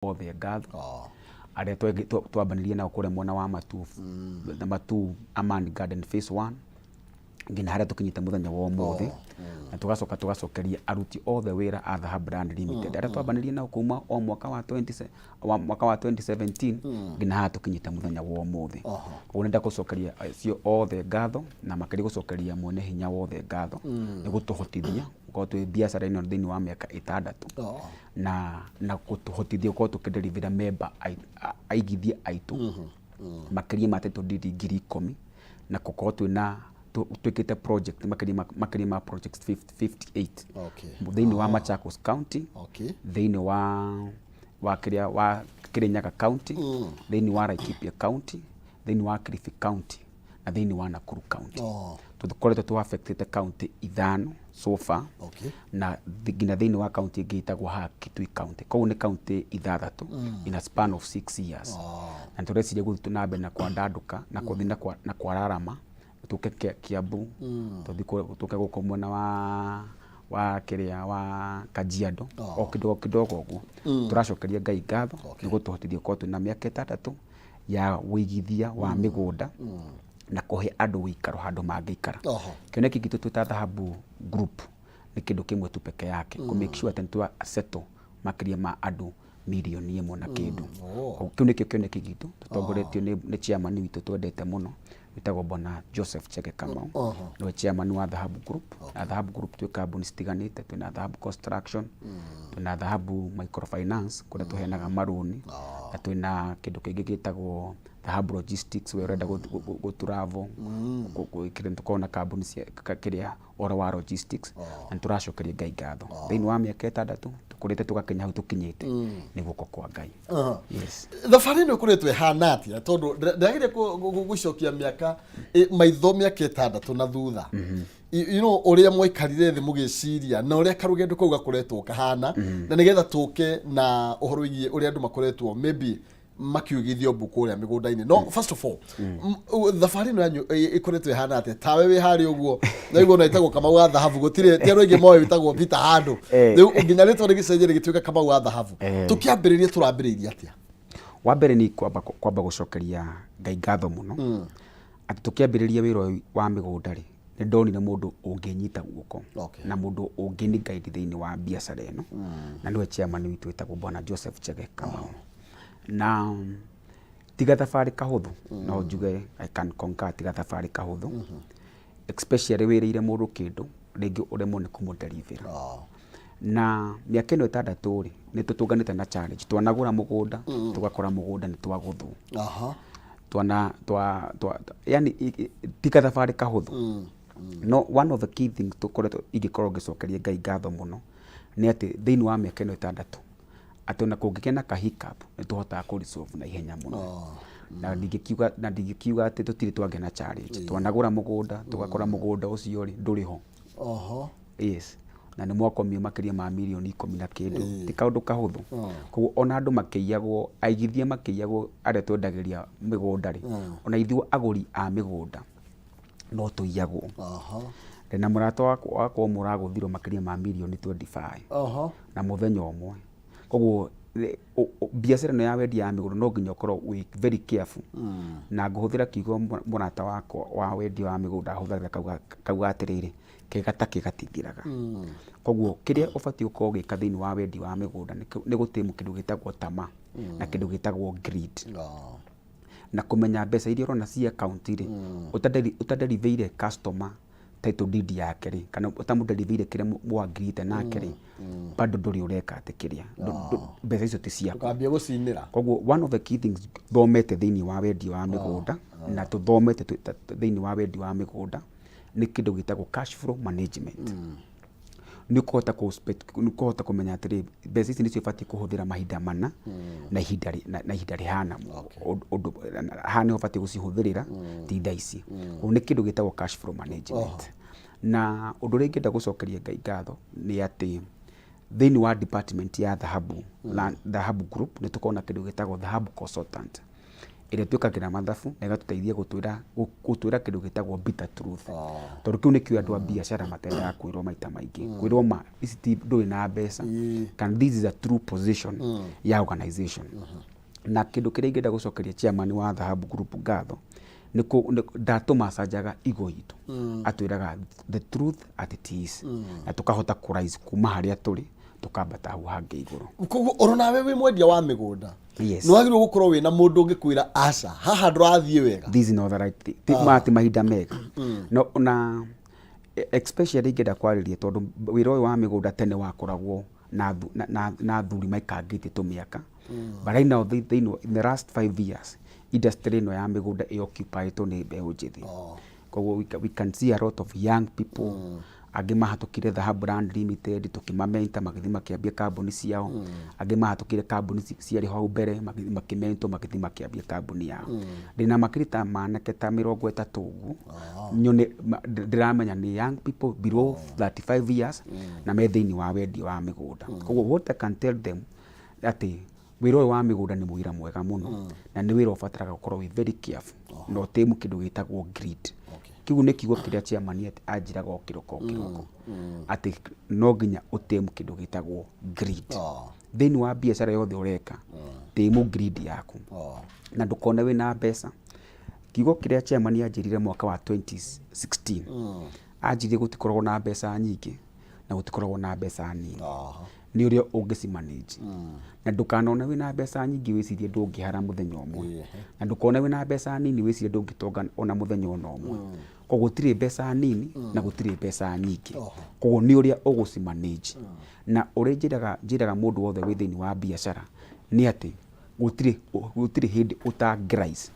Othe ngatho arĩa twambanĩrie nao kũrĩa mwena wa Matuu na Matuu Amani Garden Phase 1 nginya harĩa tũkinyĩte mũthenya wa ũmũthĩ, na tũgacoka tũgacokeria aruti othe wĩra a Dhahabu Land Limited arĩa twambanĩrie nao kuma o mwaka wa 20 wa mwaka wa 2017 nginya haha tũkinyĩte mũthenya wa ũmũthĩ. Koguo nĩndenda gũcokeria acio othe ngatho, na makĩria gũcokeria mwene hinya wothe ngatho nĩ gũtũhotithia gũkorwo twĩ biacara ĩno thĩinĩ wa mĩaka 6 na gũtũhotithia gũkorwo tũkĩderivĩra member aigithia aitũ makĩria ma title deed 10,000, na gũkorwo twĩna twĩkĩte project makĩria ma projects 58 thĩinĩ wa Machakos County, thĩinĩ wa kĩrĩa wa Kirinyaga County, thĩinĩ wa Laikipia County, thĩinĩ wa Kilifi County na thĩinĩ wa Nakuru County. Tũkoretwo tũ affectĩte county ithano so far na nginya thĩinĩ wa county ĩngĩ ĩtagwo haha Kitui County. Koguo nĩ county ithathatũ in a span of 6 years, na tũreciria gũthiĩ na mbere na kwandandũka na kũthiĩ na kwararama, tũke Kiambu, tũthiĩ tũke gũkũ mwena wa kĩrĩa wa Kajiado, o kidogo kidogo ũguo. Tũracokeria Ngai ngatho nĩ gũtũhotithia gũkorwo twĩna mĩaka 6 ya wĩigithia wa mĩgũnda na kũhe andũ wĩikaro handũ mangĩikara. Kĩoneki gitũ twĩ ta Dhahabu Group nĩ kĩndũ kĩmwe tu peke yake, kũ make sure atĩ nĩ twa settle makĩria ma andũ 1 million na kĩndũ. Koguo kĩu nĩkĩo kĩoneki gitũ tũtongoretio nĩ chairman witũ twendete mũno wĩtagwo Bwana Joseph Chege Kamau. Nĩwe chairman wa Dhahabu Group. Na Dhahabu Group twĩ kambuni citiganĩte: twĩna Dhahabu Construction, twĩna Dhahabu Microfinance kũrĩa tũheanaga marũni, na twĩna kĩndũ kĩngĩ gĩtagwo Dhahabu Logistics. We ũrenda gũ travel, kĩrĩa tũkoragwo na kambuni cia kĩrĩa ũhoro wa logistics. Na nĩ tũracokeria Ngai ngatho thĩinĩ wa mĩaka 6 tũkũrĩte tũgakinya hau tũkinyĩte nĩ guoko kwa Ngai. Yes. Thabarĩ ĩno ĩkoretwo ĩhana atĩa? Tondũ ndĩrageria gũcokia mĩaka maitho mĩaka 6 na thutha, ũrĩa mwaikarire thĩ mũgĩciria na ũrĩa karũgendo kau gakoretwo kahana, na nĩgetha tũke na ũhoro wĩgiĩ ũrĩa andũ makoretwo maybe makiugithio mbu kũrĩa mĩgũnda-inĩ. No first of all, thabarĩ ĩno yanyu ĩkoretwo ĩhana atĩa? Tawe wĩ harĩa ũguo naigua ona ĩtagwo Kamau wa Thahabu, gũtirĩ ti andũ aingĩ moĩ wĩtagwo Peter handũ. Rĩu nginya rĩtwa rĩgĩcenjia rĩgĩtuĩka Kamau wa Thahabu. Tũkĩambĩrĩria, tũrambĩrĩirie atĩa? Wa mbere nĩ kwamba gũcokeria Ngai ngatho mũno atĩ tũkĩambĩrĩria wĩra ũyũ wa mĩgũnda rĩ, nĩ ndonire mũndũ ũngĩnyita guoko na mũndũ ũngĩni guide thĩinĩ wa biacara ĩno, na nĩwe chairman witũ wĩtagwo Bwana Joseph Chege Kamau. Na tiga thabarĩ kahũthũ, no njuge I can concur, tiga thabarĩ kahũthũ, especially wĩrĩire mũndũ kĩndũ rĩngĩ ũremwo nĩ kũmũderivĩra. Na mĩaka ĩno 6 rĩ, nĩ tũtũnganĩte na challenge. Twanagũra mũgũnda, tũgakora mũgũnda nĩ twagũthwo. Twana twa twa yani tiga thabarĩ kahũthũ. No one of the key things tũkoretwo ingĩkorwo ngĩcokeria Ngai ngatho mũno nĩ atĩ thĩinĩ wa mĩaka ĩno 6, atĩ ona kũngĩgĩa na ka hiccup, nĩ tũhotaga kũ resolve na ihenya mũno. Na ndingĩkiuga atĩ tũtirĩ twagĩa na challenge. Twanagũra mũgũnda, tũgakora mũgũnda ũcio rĩ, ndũrĩ ho. Yes, na nĩ mwakomio makĩria ma 10 mirioni na kĩndũ. Ti kaũndũ kahũthũ. Koguo ona andũ makĩiyagwo, aigithia makĩiyagwo, arĩa twendagĩria mĩgũnda rĩ, ona ithuĩ agũri a mĩgũnda no tũiyagwo. Ndĩna mũrata wakwa ũmwe ũragũthirwo makĩria ma mirioni 25 na mũthenya ũmwe. Koguo biacara ĩno ya wendia ya mĩgũnda no nginya ũkorwo wĩ very careful. Na ngũhũthĩra kiugo mũrata wakwa wa wendia wa mĩgũnda ahũthagĩra, kauga atĩrĩrĩ, "Kega ta kĩ gatithiraga." Koguo kĩrĩa ũbatiĩ gũkorwo ũgĩka thĩinĩ wa wendia wa mĩgũnda nĩ gũtĩmũ kĩndũ gĩtagwo tama na kĩndũ gĩtagwo greed na kũmenya mbeca iria ũrona ci account rĩ, ũtaderivĩire customer title deed yake rĩ, kana ũtamũderivĩire kĩrĩa mwagirite nake rĩ, bado ndũrĩ ũreka atĩ kĩrĩa mbeca icio ti ciaku. Ũkambia gũcinĩra. Koguo one of the key things thomete thĩinĩ wa wendia wa mĩgũnda na tũthomete thĩinĩ wa wendia wa mĩgũnda nĩ kĩndũ gĩtagwo cash flow management. Nĩ ũkũhota kũmenya atĩrĩ, mbeca ici nĩcio ũbatiĩ kũhũthĩra mahinda mana na ihinda na ihinda rĩhana ũndũ haha nĩho ũbatiĩ gũcihũthĩrĩra, ti thaa ici. Koguo nĩ kĩndũ gĩtagwo cash flow management. Na ũndũ ũrĩa ingĩenda gũcokeria Ngai ngatho nĩ atĩ thĩinĩ wa department ya Dhahabu, Dhahabu Group, nĩ tũkoragwo na kĩndũ gĩtagwo Dhahabu Consultant. Ĩrĩa twĩkagĩra mathabu na ĩgatũteithia gũtwĩra gũtwĩra kĩndũ gĩtagwo bitter truth. Tondũ kĩu nĩkĩo andũ a biacara matendaga kwĩrwo maita maingĩ. Kwĩrwo ma ici ti ndũrĩ na mbeca kana this is a true position ya organization. Na kĩndũ kĩrĩa ingĩenda gũcokeria chairman wa Dhahabu Group ngatho nĩ ndatũmacanjaga igo itũ. Atwĩraga the truth at it is. Na tũkahota kũ rise kuma harĩa tũrĩ tũkambata hau hangĩ igũrũ. Koguo oro nawe wĩ mwendia wa mĩgũnda, Yes. nĩ wagĩrĩirwo gũkorwo wĩna mũndũ ũngĩkwĩra aca, haha ndũrathiĩ wega. This is not the right thing. Ti ma ti mahinda mega. No na especially ingĩenda kwarĩria tondũ wĩra ũyũ wa mĩgũnda tene wakoragwo na athuri maikangĩtie tũmĩaka. But right now thĩinĩ in the last 5 years industry ĩno ya mĩgũnda ĩ occupied nĩ mbeũ njĩthĩ. Koguo we can see a lot of young people angĩ mahatũkire Dhahabu Land Limited, tũkĩmamenta magĩthiĩ makĩambia kambuni ciao. Angĩ mahatũkire kambuni ciarĩ hau mbere, magĩthiĩ makĩmentwo, magĩthiĩ makĩambia kambuni yao. Ndĩna makiri ta manake ta 30 ũguo nyone ndĩramenya nĩ young people below 35 years na me thĩinĩ wa wendia wa mĩgũnda. Koguo what I can tell them atĩ wĩra ũyũ wa mĩgũnda nĩ wĩra mwega mũno na nĩ wĩra ũbataraga gũkorwo wĩ very careful na ũtĩmu kĩndũ gĩtagwo greed. Kĩu nĩ kiugo kĩrĩa chairman anjĩraga o kĩroko o kĩroko atĩ no nginya ũtĩmu kĩndũ gĩtagwo greed. Thĩinĩ wa biacara yothe ũreka, tĩmu greed yaku na ndũkone wĩna mbeca. Kiugo kĩrĩa chairman anjĩrire mwaka wa 2016, anjĩrire gũtikoragwo na mbeca nyingĩ na gũtikoragwo na mbeca nini, nĩ ũrĩa ũngĩcimanage. Na ndũkanone wĩna mbeca nyingĩ wĩcirie ndũngĩhara mũthenya ũmwe, na ndũkone wĩna mbeca nini wĩcirie ndũngĩtonga ona mũthenya ona ũmwe. Koguo gũtirĩ mbeca nini na gũtirĩ mbeca nyingĩ. Koguo nĩ ũrĩa ũgũcimanage. Na ũrĩa njĩraga mũndũ wothe wĩ thĩinĩ wa biacara nĩ atĩ gũtirĩ hĩndĩ ũtangĩrise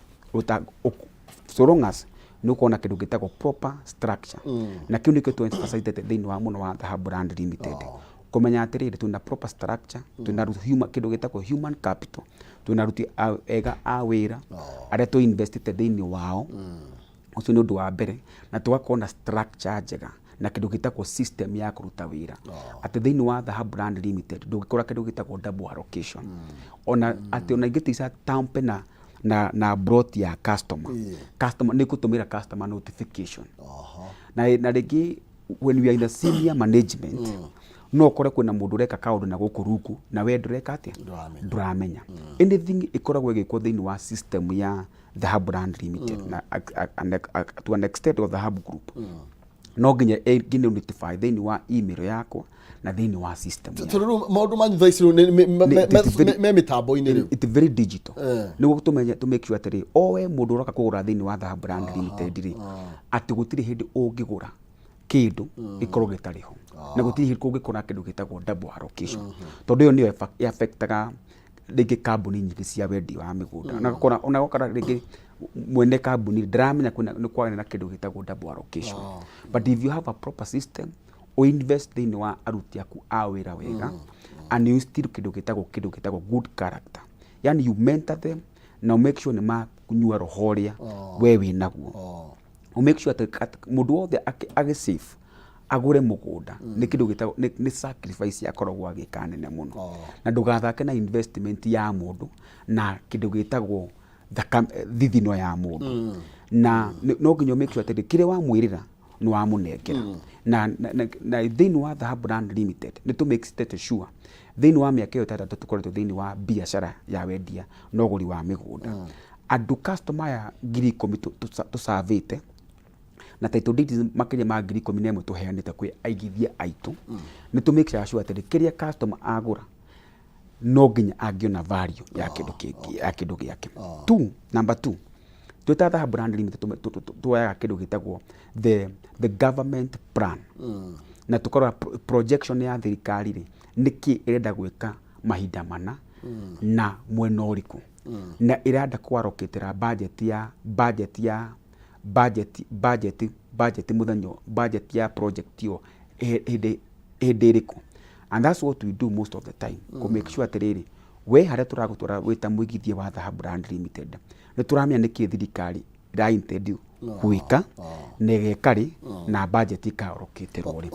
so long as nĩ ũkorwo na kĩndũ gĩtagwo proper structure. Na kĩu nĩkĩo tũ emphasize thĩinĩ wa mũno wa Dhahabu Land Limited, kũmenya atĩrĩrĩ, twĩna proper structure, twĩna kĩndũ gĩtagwo human capital, twĩna aruti ega a wĩra arĩa tũ investĩte thĩinĩ wao. Ũcio nĩ ũndũ wa mbere. Na tũgakorwo na structure njega na kĩndũ gĩtagwo system ya kũruta wĩra, atĩ thĩinĩ wa Dhahabu Land Limited ndũngĩkora kĩndũ gĩtagwo double allocation, ona atĩ ona ingĩtica tampe na plot ya customer, customer nĩ gũtũmĩra customer notification. Na rĩngĩ when we are in the senior management, no ũkore kwĩna mũndũ ũreka kaũndũ na gũkũ rungu na we ndũreka atĩa? Ndũramenya. Ndũramenya. Anything ĩkoragwo ĩgĩkwo thĩinĩ wa system ya Dhahabu Land Limited na to an extent of Dhahabu Group, no nginya ĩngĩ notify thĩinĩ wa email yakwa na thĩinĩ wa system yakwa. Tondũ rĩu maũndũ manyu thaa ici rĩu It's me mĩtambo-inĩ rĩu. It's very digital. Nĩguo tũmenye to make sure atĩrĩ, o we mũndũ ũroka kũgũra thĩinĩ wa Dhahabu Land Limited rĩ, atĩ gũtirĩ hĩndĩ ũngĩgũra kĩndũ gĩkorwo gĩtarĩ ho na gũtirĩ hĩndĩ kũngĩkorwo na kĩndũ gĩtagwo double allocation, tondũ ĩyo nĩyo ĩaffectaga rĩngĩ kambuni nyingĩ cia wendi wa mĩgũnda. Ona ũgakora rĩngĩ mwene kambuni ndaramenya kwĩna nĩ kwarĩ na kĩndũ gĩtagwo double allocation. But if you have a proper system, invest thĩinĩ wa aruti aku a wĩra wega and you instill kĩndũ gĩtagwo good character, yani you mentor them na make sure nĩ manyua roho ũrĩa we wĩ naguo. Make sure atĩ mũndũ wothe agĩ save agũre mũgũnda nĩ kĩndũ gĩtagwo nĩ sacrifice akoragwo agĩka nene mũno. Na ndũgathake na investment ya mũndũ na kĩndũ gĩtagwo thithino ya mũndũ. Na no nginya make sure atĩ kĩrĩa wamwĩrĩra nĩ wamũnengera. Na thĩinĩ wa Dhahabu Land Limited nĩ tũ make sure thĩinĩ wa mĩaka ĩyo 6 tũkoretwo thĩinĩ wa biacara ya wendia na ũgũri wa mĩgũnda, andũ customer aya 10,000 tũcavĩte na title deeds makĩria ma 11,000 tũheanĩte kwĩ aigithia aitũ, nĩ tũ make sure atĩrĩ, kĩrĩa customer agũra no nginya angĩona value ya kĩndũ kĩngĩ ya kĩndũ gĩake. Two, number two, twĩ ta Dhahabu Land Limited tuoyaga kĩndũ gĩtagwo the government plan na tũkarora projection ya thirikari rĩ, nĩkĩ ĩrenda gwĩka mahinda mana na mwena ũrĩkũ na ĩrenda kwarokĩtĩra budget ya budget budget budget mũthenya budget ya project ĩyo hĩndĩ ĩrĩkũ. And that's what we do most of the time, kũ make sure atĩrĩrĩ, we harĩa tũragũtwara wĩ ta mũigithia wa Dhahabu Land Limited, nĩ tũramenya nĩkĩ thirikari ĩra intend gwĩka na ĩgeka rĩ na budget ĩkarokĩtĩrwo rĩ,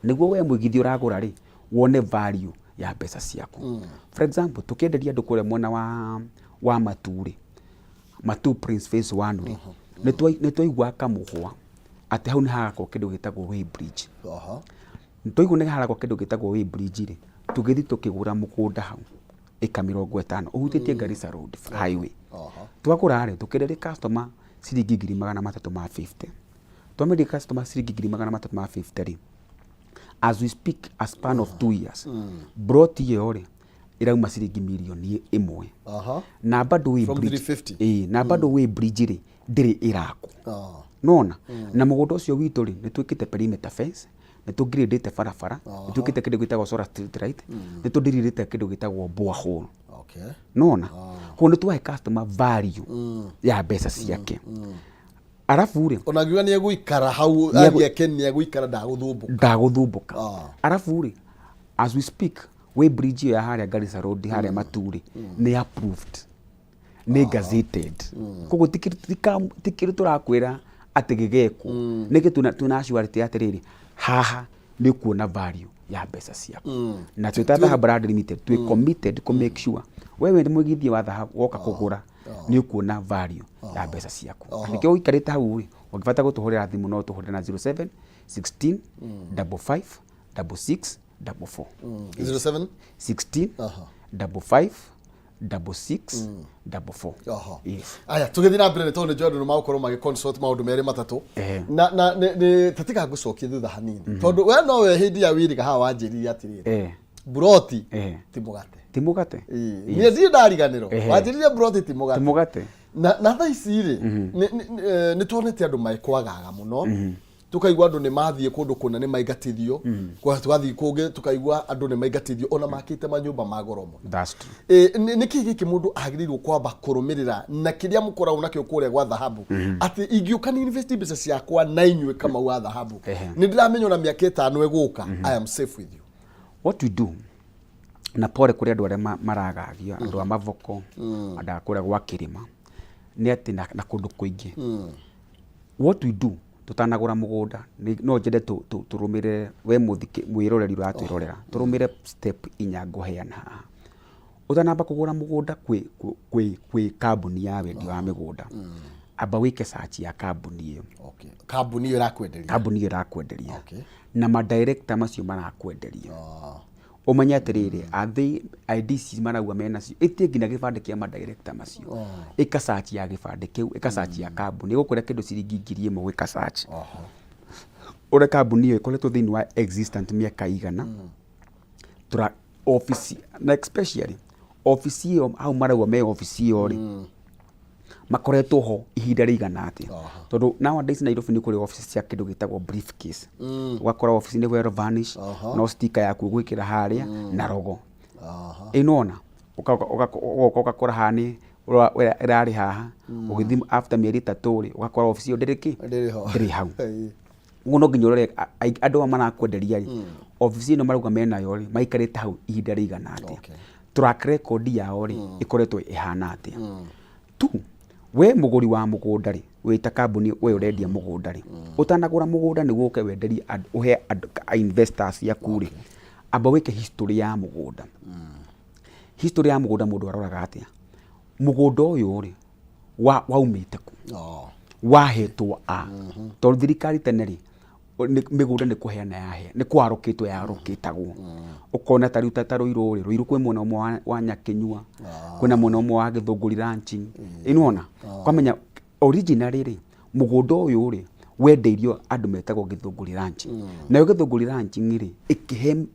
nĩguo we mũigithia ũragũra rĩ wone value ya mbeca ciaku. For example, tũkĩenderia andũ kũrĩa mwena wa Matuu rĩ, Matu Prince Phase 1 rĩ, nĩ twaigua kamũhwa atĩ hau nĩ harakwo kĩndũ gĩtagwo weigh bridge. Twaigua nĩ harakwo kĩndũ gĩtagwo weigh bridge rĩ, tũgĩthiĩ tũkĩgũra mũgũnda hau ĩka 50 ũhutĩtie Garissa Road Highway. Twagũra rĩ, tũkĩenderia customer ciringi 350,000. Twamenderia customer ciringi 350,000 rĩ, as we speak a span of 2 years, plot ĩyo rĩ ĩrauma ciringi mirioni 1. Na bado way From bridge 350. Ĩĩ, na bado way bridge rĩ ndĩrĩ ĩrakwo. Nona na mũgũnda ũcio witũ rĩ, nĩ twĩkĩte perimeter fence, nĩ tũngirĩndĩte barabara, nĩ twĩkĩte kĩndũ gĩtagwo solar street light, nĩ tũndirirĩte kĩndũ gĩtagwo borehole. Nona koguo nĩ twahe customer value ya mbeca ciake. Arabu rĩ, Ona ngiuga nĩ egũikara hau, athiĩ ake nĩ egũikara, ndagũthumbũka. Ndagũthumbũka. Arabu rĩ, as we speak, way bridge ĩyo ya harĩa Garissa Road harĩa Matu rĩ, nĩ approved, nĩ gazetted. Koguo ti kĩndũ tũrakwĩra atĩ gĩgekwo, nĩkĩ twĩna surety atĩrĩrĩ, haha nĩ ũkuona value ya mbeca ciaku. Na twĩ ta Dhahabu Brand Limited twĩ committed kũ make sure we wĩ mũigithia wa dhahabu woka kũgũra nĩ ũkuona value ya mbeca ciaku. Na nĩkĩo ũikarĩte hau rĩ, ũngĩbata gũtũhũrĩra thimũ no ũtũhũrĩre na 07 16 55 66 44. 07 16 55 66 44. Yes. Aya, tũgĩthiĩ na mbere, nĩ tondũ nĩ njũĩ andũ nĩ magũkorwo magĩ consult maũndũ merĩ matatũ. Na nĩ tatiga ngũcokie thutha hanini, tondũ we nowe hĩndĩ ya wĩrĩga haha wanjĩrire atĩrĩrĩ, buroti ti mũgate. Ti mũgate. Niĩ ndirĩ ndariganĩrwo. Wanjĩrire buroti ti mũgate. Ti mũgate. Na thaa ici rĩ, nĩ tuonete andũ mekwagaga mũno, tukaigua andũ nĩ mathiĩ kũndũ kũna nĩ maingatithio. Tũgathiĩ kũngĩ tũkaigua andũ nĩ maingatithio ona makĩte manyũmba ma goro mũno. That's true. Nĩ kĩĩ gĩkĩ mũndũ agĩrĩirwo kwamba kũrũmĩrĩra na kĩrĩa mũkoragwo nakĩo kũrĩa gwa dhahabu, atĩ ingĩũka nĩ invest mbeca ciakwa na inyuĩ Kamau wa Dhahabu, nĩ ndĩramenya ona mĩaka 5 ĩgũka I am safe with you? What we do, na pole kũrĩ andũ arĩa maragagio, andũ a mavoko, andũ a kũrĩa gwa kĩrĩma, nĩ atĩ na kũndũ kũingĩ, what we do tũtanagũra mũgũnda, no njende tũrũmĩrĩre we mwĩroreri ũratwĩrorera, tũrũmĩrĩre step inya ngũheana haha. Ũtanamba kũgũra mũgũnda kwĩ kambuni ya wendia wa mĩgũnda, amba wĩke search ya kambuni ĩyo. Okay. Kambuni ĩyo ĩrakwenderia. Kambuni ĩyo ĩrakwenderia na madirector macio marakwenderia, ũmenye atĩrĩrĩ, are they ID ici marauga menacio, ĩtie nginya gĩbandĩ kĩa madirector macio. Ĩka search ya gĩbandĩ kĩu, ĩka search ya kambuni, ĩgũkwĩra kĩndũ ciringi 1,000 gwĩka search. Ũrĩa kambuni ĩyo ĩkoretwo thĩinĩ wa existent mĩaka igana tura office, na especially office ĩyo hau marauga me office ĩyo rĩ, makoretwo ho ihinda rĩigana atĩa? Tondũ nowadays Nairobi nĩ kũrĩ office cia kĩndũ gĩtagwo briefcase. Ũgakora office nĩ well vanish, no sticker yaku ũgwĩkĩra harĩa na logo. Ĩnona ũgoka ũgakora haha nĩ ĩrarĩ haha, ũgĩthiĩ after mĩeri 3 rĩ, ũgakora office ĩyo ndĩrĩ kĩ? Ndĩrĩ ho. Ndĩrĩ hau. Ũguo no nginya ũrore andũ aya marakwenderia rĩ, office ĩno marauga menayo rĩ, maikarĩte hau ihinda rĩigana atĩa? Track record yao rĩ, ĩkoretwo ĩhana atĩa? Tu we mũgũri wa mũgũnda rĩ, wĩ ta kambuni we ũrendia mũgũnda rĩ, ũtanagũra mũgũnda nĩguo ũke wenderie andũ, ũhe andũ investors aku rĩ, amba wĩke history ya mũgũnda. History ya mũgũnda mũndũ aroraga atĩa? Mũgũnda ũyũ rĩ, waumĩte kũ? Wahetwo a? Tondũ thirikari tene rĩ, mĩgũnda nĩ kũheana yahe, nĩ kwarũkĩtwo yarũkĩtagwo. Ũkona ta rĩu ta Rũirũ rĩ, Rũirũ kwĩ mwena ũmwe wa Nyakĩnyua, kwĩna mwena ũmwe wa Gĩthũngũri ranching. Nĩwona kwamenya originally rĩ, mũgũnda ũyũ rĩ wendeirio andũ metagwo Gĩthũngũri ranching. Nayo Gĩthũngũri ranching rĩ, ĩkĩhe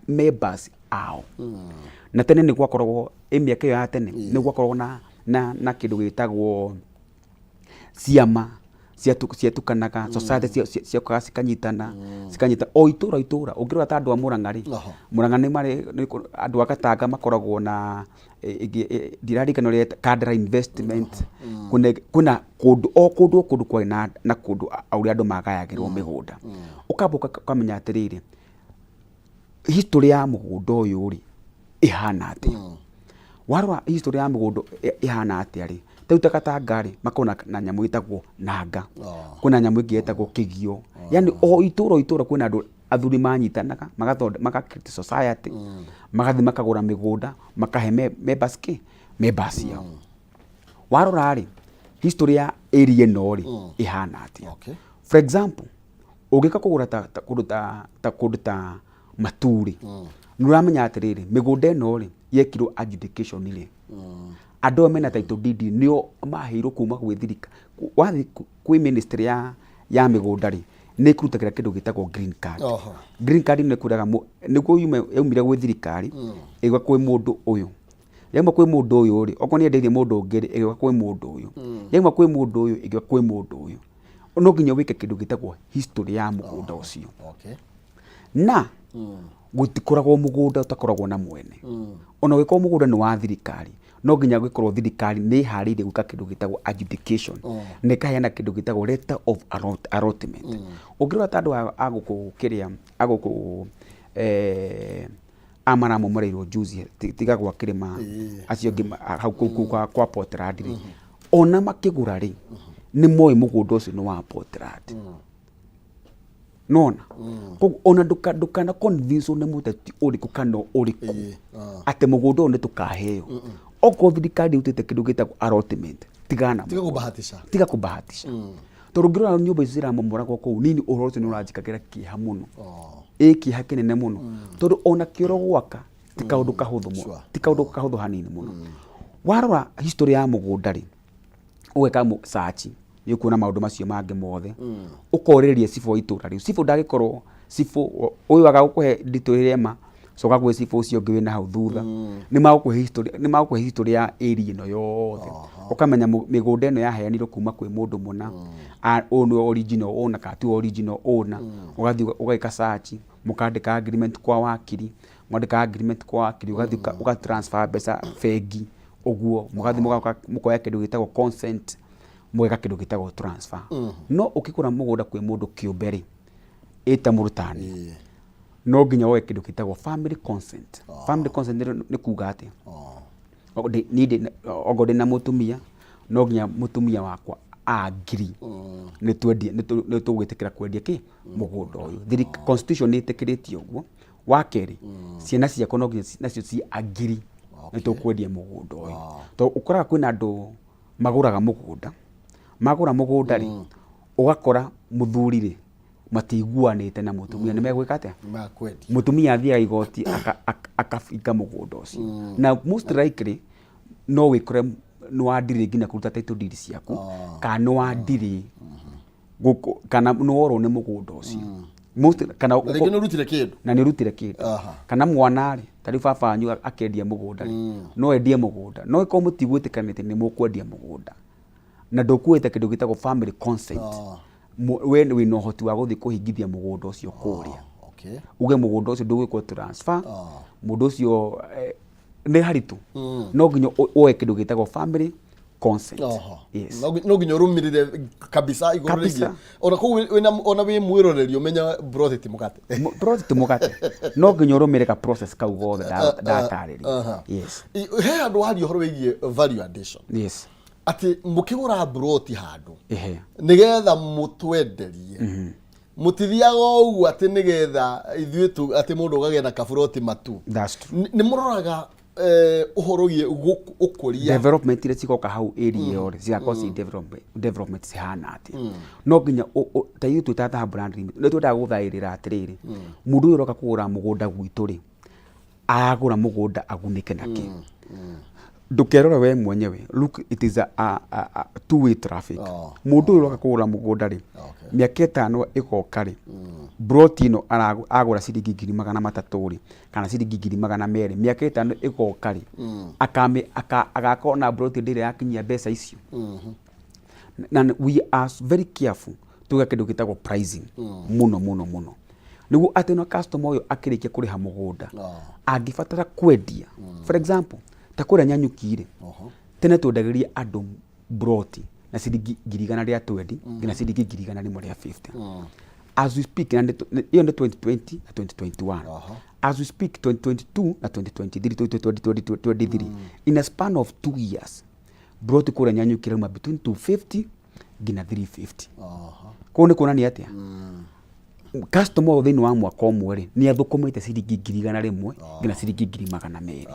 members ao. Na tene nĩ gwakoragwo, ĩ mĩaka ĩyo ya tene nĩ gwakoragwo na kĩndũ gĩtagwo ciama ciatukanaga, society ciokaga cikanyitana o itũra o itũra. Ũngĩrora ta andũ a Mũrang'a rĩ, Mũrang'a nĩ marĩ andũ a Gatanga makoragwo na ĩngĩ, ndiraririkana ũrĩa Kandara Investment. Kwĩna kũndũ o kũndũ o kũndũ kwarĩ na kũndũ ũrĩa andũ magayagĩrwo mĩgũnda. Ũkamba ũkamenya atĩrĩrĩ, history ya mũgũnda ũyũ rĩ ĩhana atĩa? Warora history ya mũgũnda ĩhana atĩa rĩ, ta rĩu ta Gatanga rĩ, makoragwo na nyamũ ĩtagwo nanga. Kwĩna nyamũ ĩngĩ ĩtagwo kĩgio. Yani o itũra o itũra kwĩna andũ athuri manyitanaga maka create society, magathiĩ makagũra mĩgũnda, makahe members kĩ members ao. Warora rĩ, History ya area ĩno rĩ ĩhana atĩa? For example, ũngĩka kũgũra ta kũndũ ta kũndũ ta Matuu rĩ, nĩ ũramenya atĩrĩrĩ, mĩgũnda ĩno rĩ yekirwo adjudication rĩ, andũ aya mena title deed nĩo maheirwo kuma gwĩ thirikari. Wathiĩ kwĩ ministry ya mĩgũnda rĩ, nĩ ĩkũrutagĩra kĩndũ gĩtagwo green card. Green card nĩ ĩkwĩraga nĩguo yume yaumire gwĩ thirikari ĩgĩũka kwĩ mũndũ ũyũ, yauma kwĩ mũndũ ũyũ rĩ, okorwo nĩ endeirie mũndũ ũngĩ rĩ, ĩgĩũka kwĩ mũndũ ũyũ, yauma kwĩ mũndũ ũyũ ĩgĩũka kwĩ mũndũ ũyũ. No nginya wĩke kĩndũ gĩtagwo history ya mũgũnda ũcio. Na gũtikoragwo mũgũnda ũtakoragwo na mwene. Ona ũngĩkorwo mũgũnda nĩ wa thirikari, no nginya gũkorwo thirikari nĩ ĩharĩirie gwĩka kĩndũ gĩtagwo adjudication na ĩkaheana kĩndũ gĩtagwo letter of allotment. Ũngĩrora ta andũ a gũkũ kĩrĩa, a gũkũ a maramomoreirwo juzi, tiga gwa kĩrĩma, acio angĩ hau kũu kwa Portland rĩ, ona makĩgũra rĩ, nĩ moĩ mũgũnda ũcio nĩ wa Portland. Nona koguo ona ndũkana convince nĩ mũteti ũrĩkũ kana ũrĩkũ atĩ mũgũnda ũyũ nĩ tũkaheo. Okorwo thirikari ĩrutĩte kĩndũ gĩtagwo allotment, tigana na Tiga kũbahatisha. Tiga kũbahatisha, tondũ ũngĩrora nyũmba icio ciramomoragwo kũu nini, ũhoro ũcio nĩ ũranjĩkagĩra kĩeha mũno, ĩ kĩeha kĩnene mũno, tondũ ona kĩoro gwaka ti kaũndũ kahũthũ mũno, ti kaũndũ kahũthũ hanini mũno. Warora history ya mũgũnda rĩ, ũgeka search, nĩ ũkuona maũndũ macio mangĩ mothe. Ũkorĩrĩria cibũ wa itũra rĩu, cibũ ndangĩkorwo cibũ ũyũ agagũkũhe nditũ ĩrĩa ma coka gwĩ cibũ ũcio ũngĩ wĩna hau thutha, nĩ magũkũhe history ya area ĩno yothe, ũkamenya mĩgũnda ĩno yaheanirwo kuma kwĩ mũndũ mũna, ũyũ nĩwe original owner kana tiwe original owner. Ũgathiĩ ũgeka search, mũkandĩka agreement kwa wakiri, mwandĩka agreement kwa wakiri, ũgathiĩ ũga transfer mbeca bengi ũguo, mũgathiĩ mũgoka mũkoya kĩndũ gĩtagwo consent, mũgeka kĩndũ gĩtagwo transfer. No ũkĩgũra mũgũnda kwĩ mũndũ kĩũmbe rĩ, ĩta mũrutani, no nginya woe kĩndũ gĩtagwo family consent. Family consent nĩ kuga atĩa? Niĩ okorwo ndĩ na mũtumia, no nginya mũtumia wakwa agree nĩ twendie, nĩ tũgwĩtĩkĩra kwendia kĩ mũgũnda ũyũ. Constitution nĩ ĩtĩkĩrĩtie ũguo. Wa kerĩ, ciana ciakwa no nginya nacio ci agree nĩ tũkwendia mũgũnda ũyũ, tondũ ũkoraga kwĩna andũ magũraga mũgũnda, magũra mũgũnda rĩ, ũgakora mũthuri rĩ matiguanĩte na mũtumia, nĩ megwĩka atĩa? Makwendia. Mũtumia athiaga igoti akabinga mũgũnda ũcio, na most likely no wĩkore nĩ wandirĩ nginya kũruta title deed ciaku, kana nĩ wandirĩ gũkũ, kana nĩ worwo nĩ mũgũnda ũcio. Kana Na rĩngĩ nĩ ũrutire kĩndũ. Na nĩ ũrutire kĩndũ. Kana mwana rĩ, ta rĩu baba wanyu akĩendia mũgũnda rĩ, no endie mũgũnda, no ĩkorwo mũtigwĩtĩkanĩte nĩ mũkwendia mũgũnda na ndũkuĩte kĩndũ gĩtagwo family consent, we wĩna ũhoti wa gũthiĩ kũhingithia mũgũnda ũcio kũrĩa, uge mũgũnda ũcio ndũgwĩkwo transfer. Mũndũ ũcio nĩ haritũ, no nginya woe kĩndũ gĩtagwo family consent. Yes. No nginya ũrũmĩrĩre kabisa igũrũ Kabisa. rĩgiĩ ona kũu ona wĩ mwĩroreri ũmenya broti ti mũgate. Process ti mũgate, no nginya ũrũmĩrĩre ka process kau gothe ndatarĩria. Yes. He handũ waria ũhoro wĩgiĩ value addition, atĩ mũkĩgũra broti handũ, nĩgetha mũtwenderie, mũtithiaga o ũguo atĩ nĩgetha ithuĩ tu atĩ mũndũ ũkagĩa na kaburoti matu. That's true. Nĩ mũroraga ũhoro wĩgiĩ ũkũria. Development iria cigoka hau area ĩyo rĩ, cigakorwo ci development cihana atĩa. No nginya ta ithuĩ twĩ ta Dhahabu Land Limited, nĩ twendaga gũthaĩrĩra atĩrĩrĩ, mũndũ ũyũ ũroka kũgũra mũgũnda gwitũ rĩ, aragũra mũgũnda agunĩke nakĩ. Ndũkerore we mwenyewe, look, it is a two way traffic. Mũndũ ũyũ ũroka kũgũra mũgũnda rĩ, mĩaka 5 ĩgoka rĩ, broti ĩno agũra ciringi 300,000 rĩ, kana ciringi 200,000, mĩaka 5 ĩgoka rĩ, agakorwo na broti ndĩrĩa yakinyia mbeca icio. Na we are very careful tuga kĩndũ gĩtagwo pricing mũno mũno mũno, nĩguo atĩ na customer ũyũ akĩrĩkia kũrĩha mũgũnda, angĩbatara kwendia, for example, ta kũrĩa Nyanyuki rĩ, tene twendagĩria andũ broti na ciringi 120,000 nginya ciringi 150,000. As we speak, na ĩyo nĩ 2020 na 2021. As we speak, 2022 na 2023, 2023, in a span of 2 years, broti kũrĩa Nyanyuki ĩrauma between 250 nginya 350. Koguo nĩ kuonania atĩa? Customer ũyũ thĩinĩ wa mwaka ũmwe rĩ, nĩ athũkũmĩte ciringi 100,000 nginya ciringi 200,000.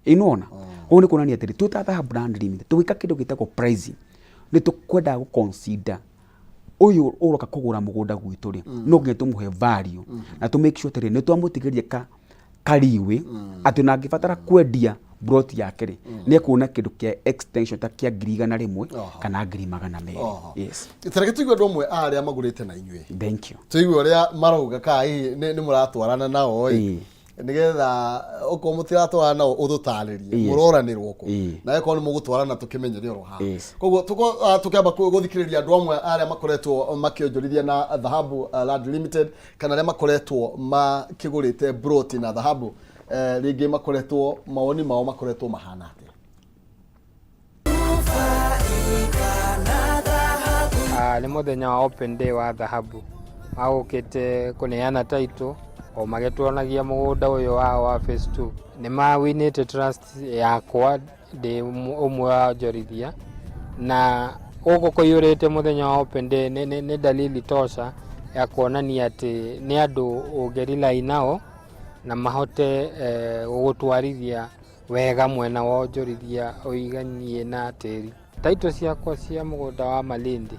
Ĩnona koguo nĩ kuonania atĩrĩ, twĩ ta Dhahabu Land Limited tũgĩka kĩndũ gĩtagwo pricing, Nĩ tũkwendaga gũ consider ũyũ ũroka kũgũra mũgũnda gwitũ rĩ, no nginya tũmũhe value na tũ make sure atĩrĩ, nĩ twamũtigĩria ka kariwĩ atĩ ona angĩbatara kwendia plot yake rĩ, nĩ ekuona kĩndũ kĩa extension ta kĩa 100,000 kana 200,000. Yes. Tareke tũigue andũ amwe a arĩa magũrĩte na inyuĩ. Thank you. Tũigue ũrĩa marauga, kana hihi nĩ mũratwarana nao ĩ, nĩgetha okorwo mũtiratwarana nao ũtũtarĩrie mũroranĩrwo kũ, na akorwo nĩ mũgũtwarana tũkĩmenyere oro haha. Koguo tũkĩamba gũthikĩrĩria andũ amwe arĩa makoretwo makĩonjorithia na Dhahabu Land Limited, kana arĩa makoretwo makĩgũrĩte broti na Dhahabu, rĩngĩ makoretwo mawoni mao makoretwo mahana atĩa. Nĩ mũthenya wa open day wa Dhahabu, magũkĩte kũneana title o magĩtuonagia mũgũnda ũyũ wao wa phase 2. Nĩ mawinĩte trust yakwa ndĩ ũmwe wa onjorithia, na gũkũ kũiyũrĩte mũthenya wa open day nĩ dalili tosha ya kuonania atĩ nĩ andũ ũngĩrely nao na mahote gũgũtwarithia wega mwena wa onjorithia ũiganie na tĩri. Title ciakwa cia mũgũnda wa Malindi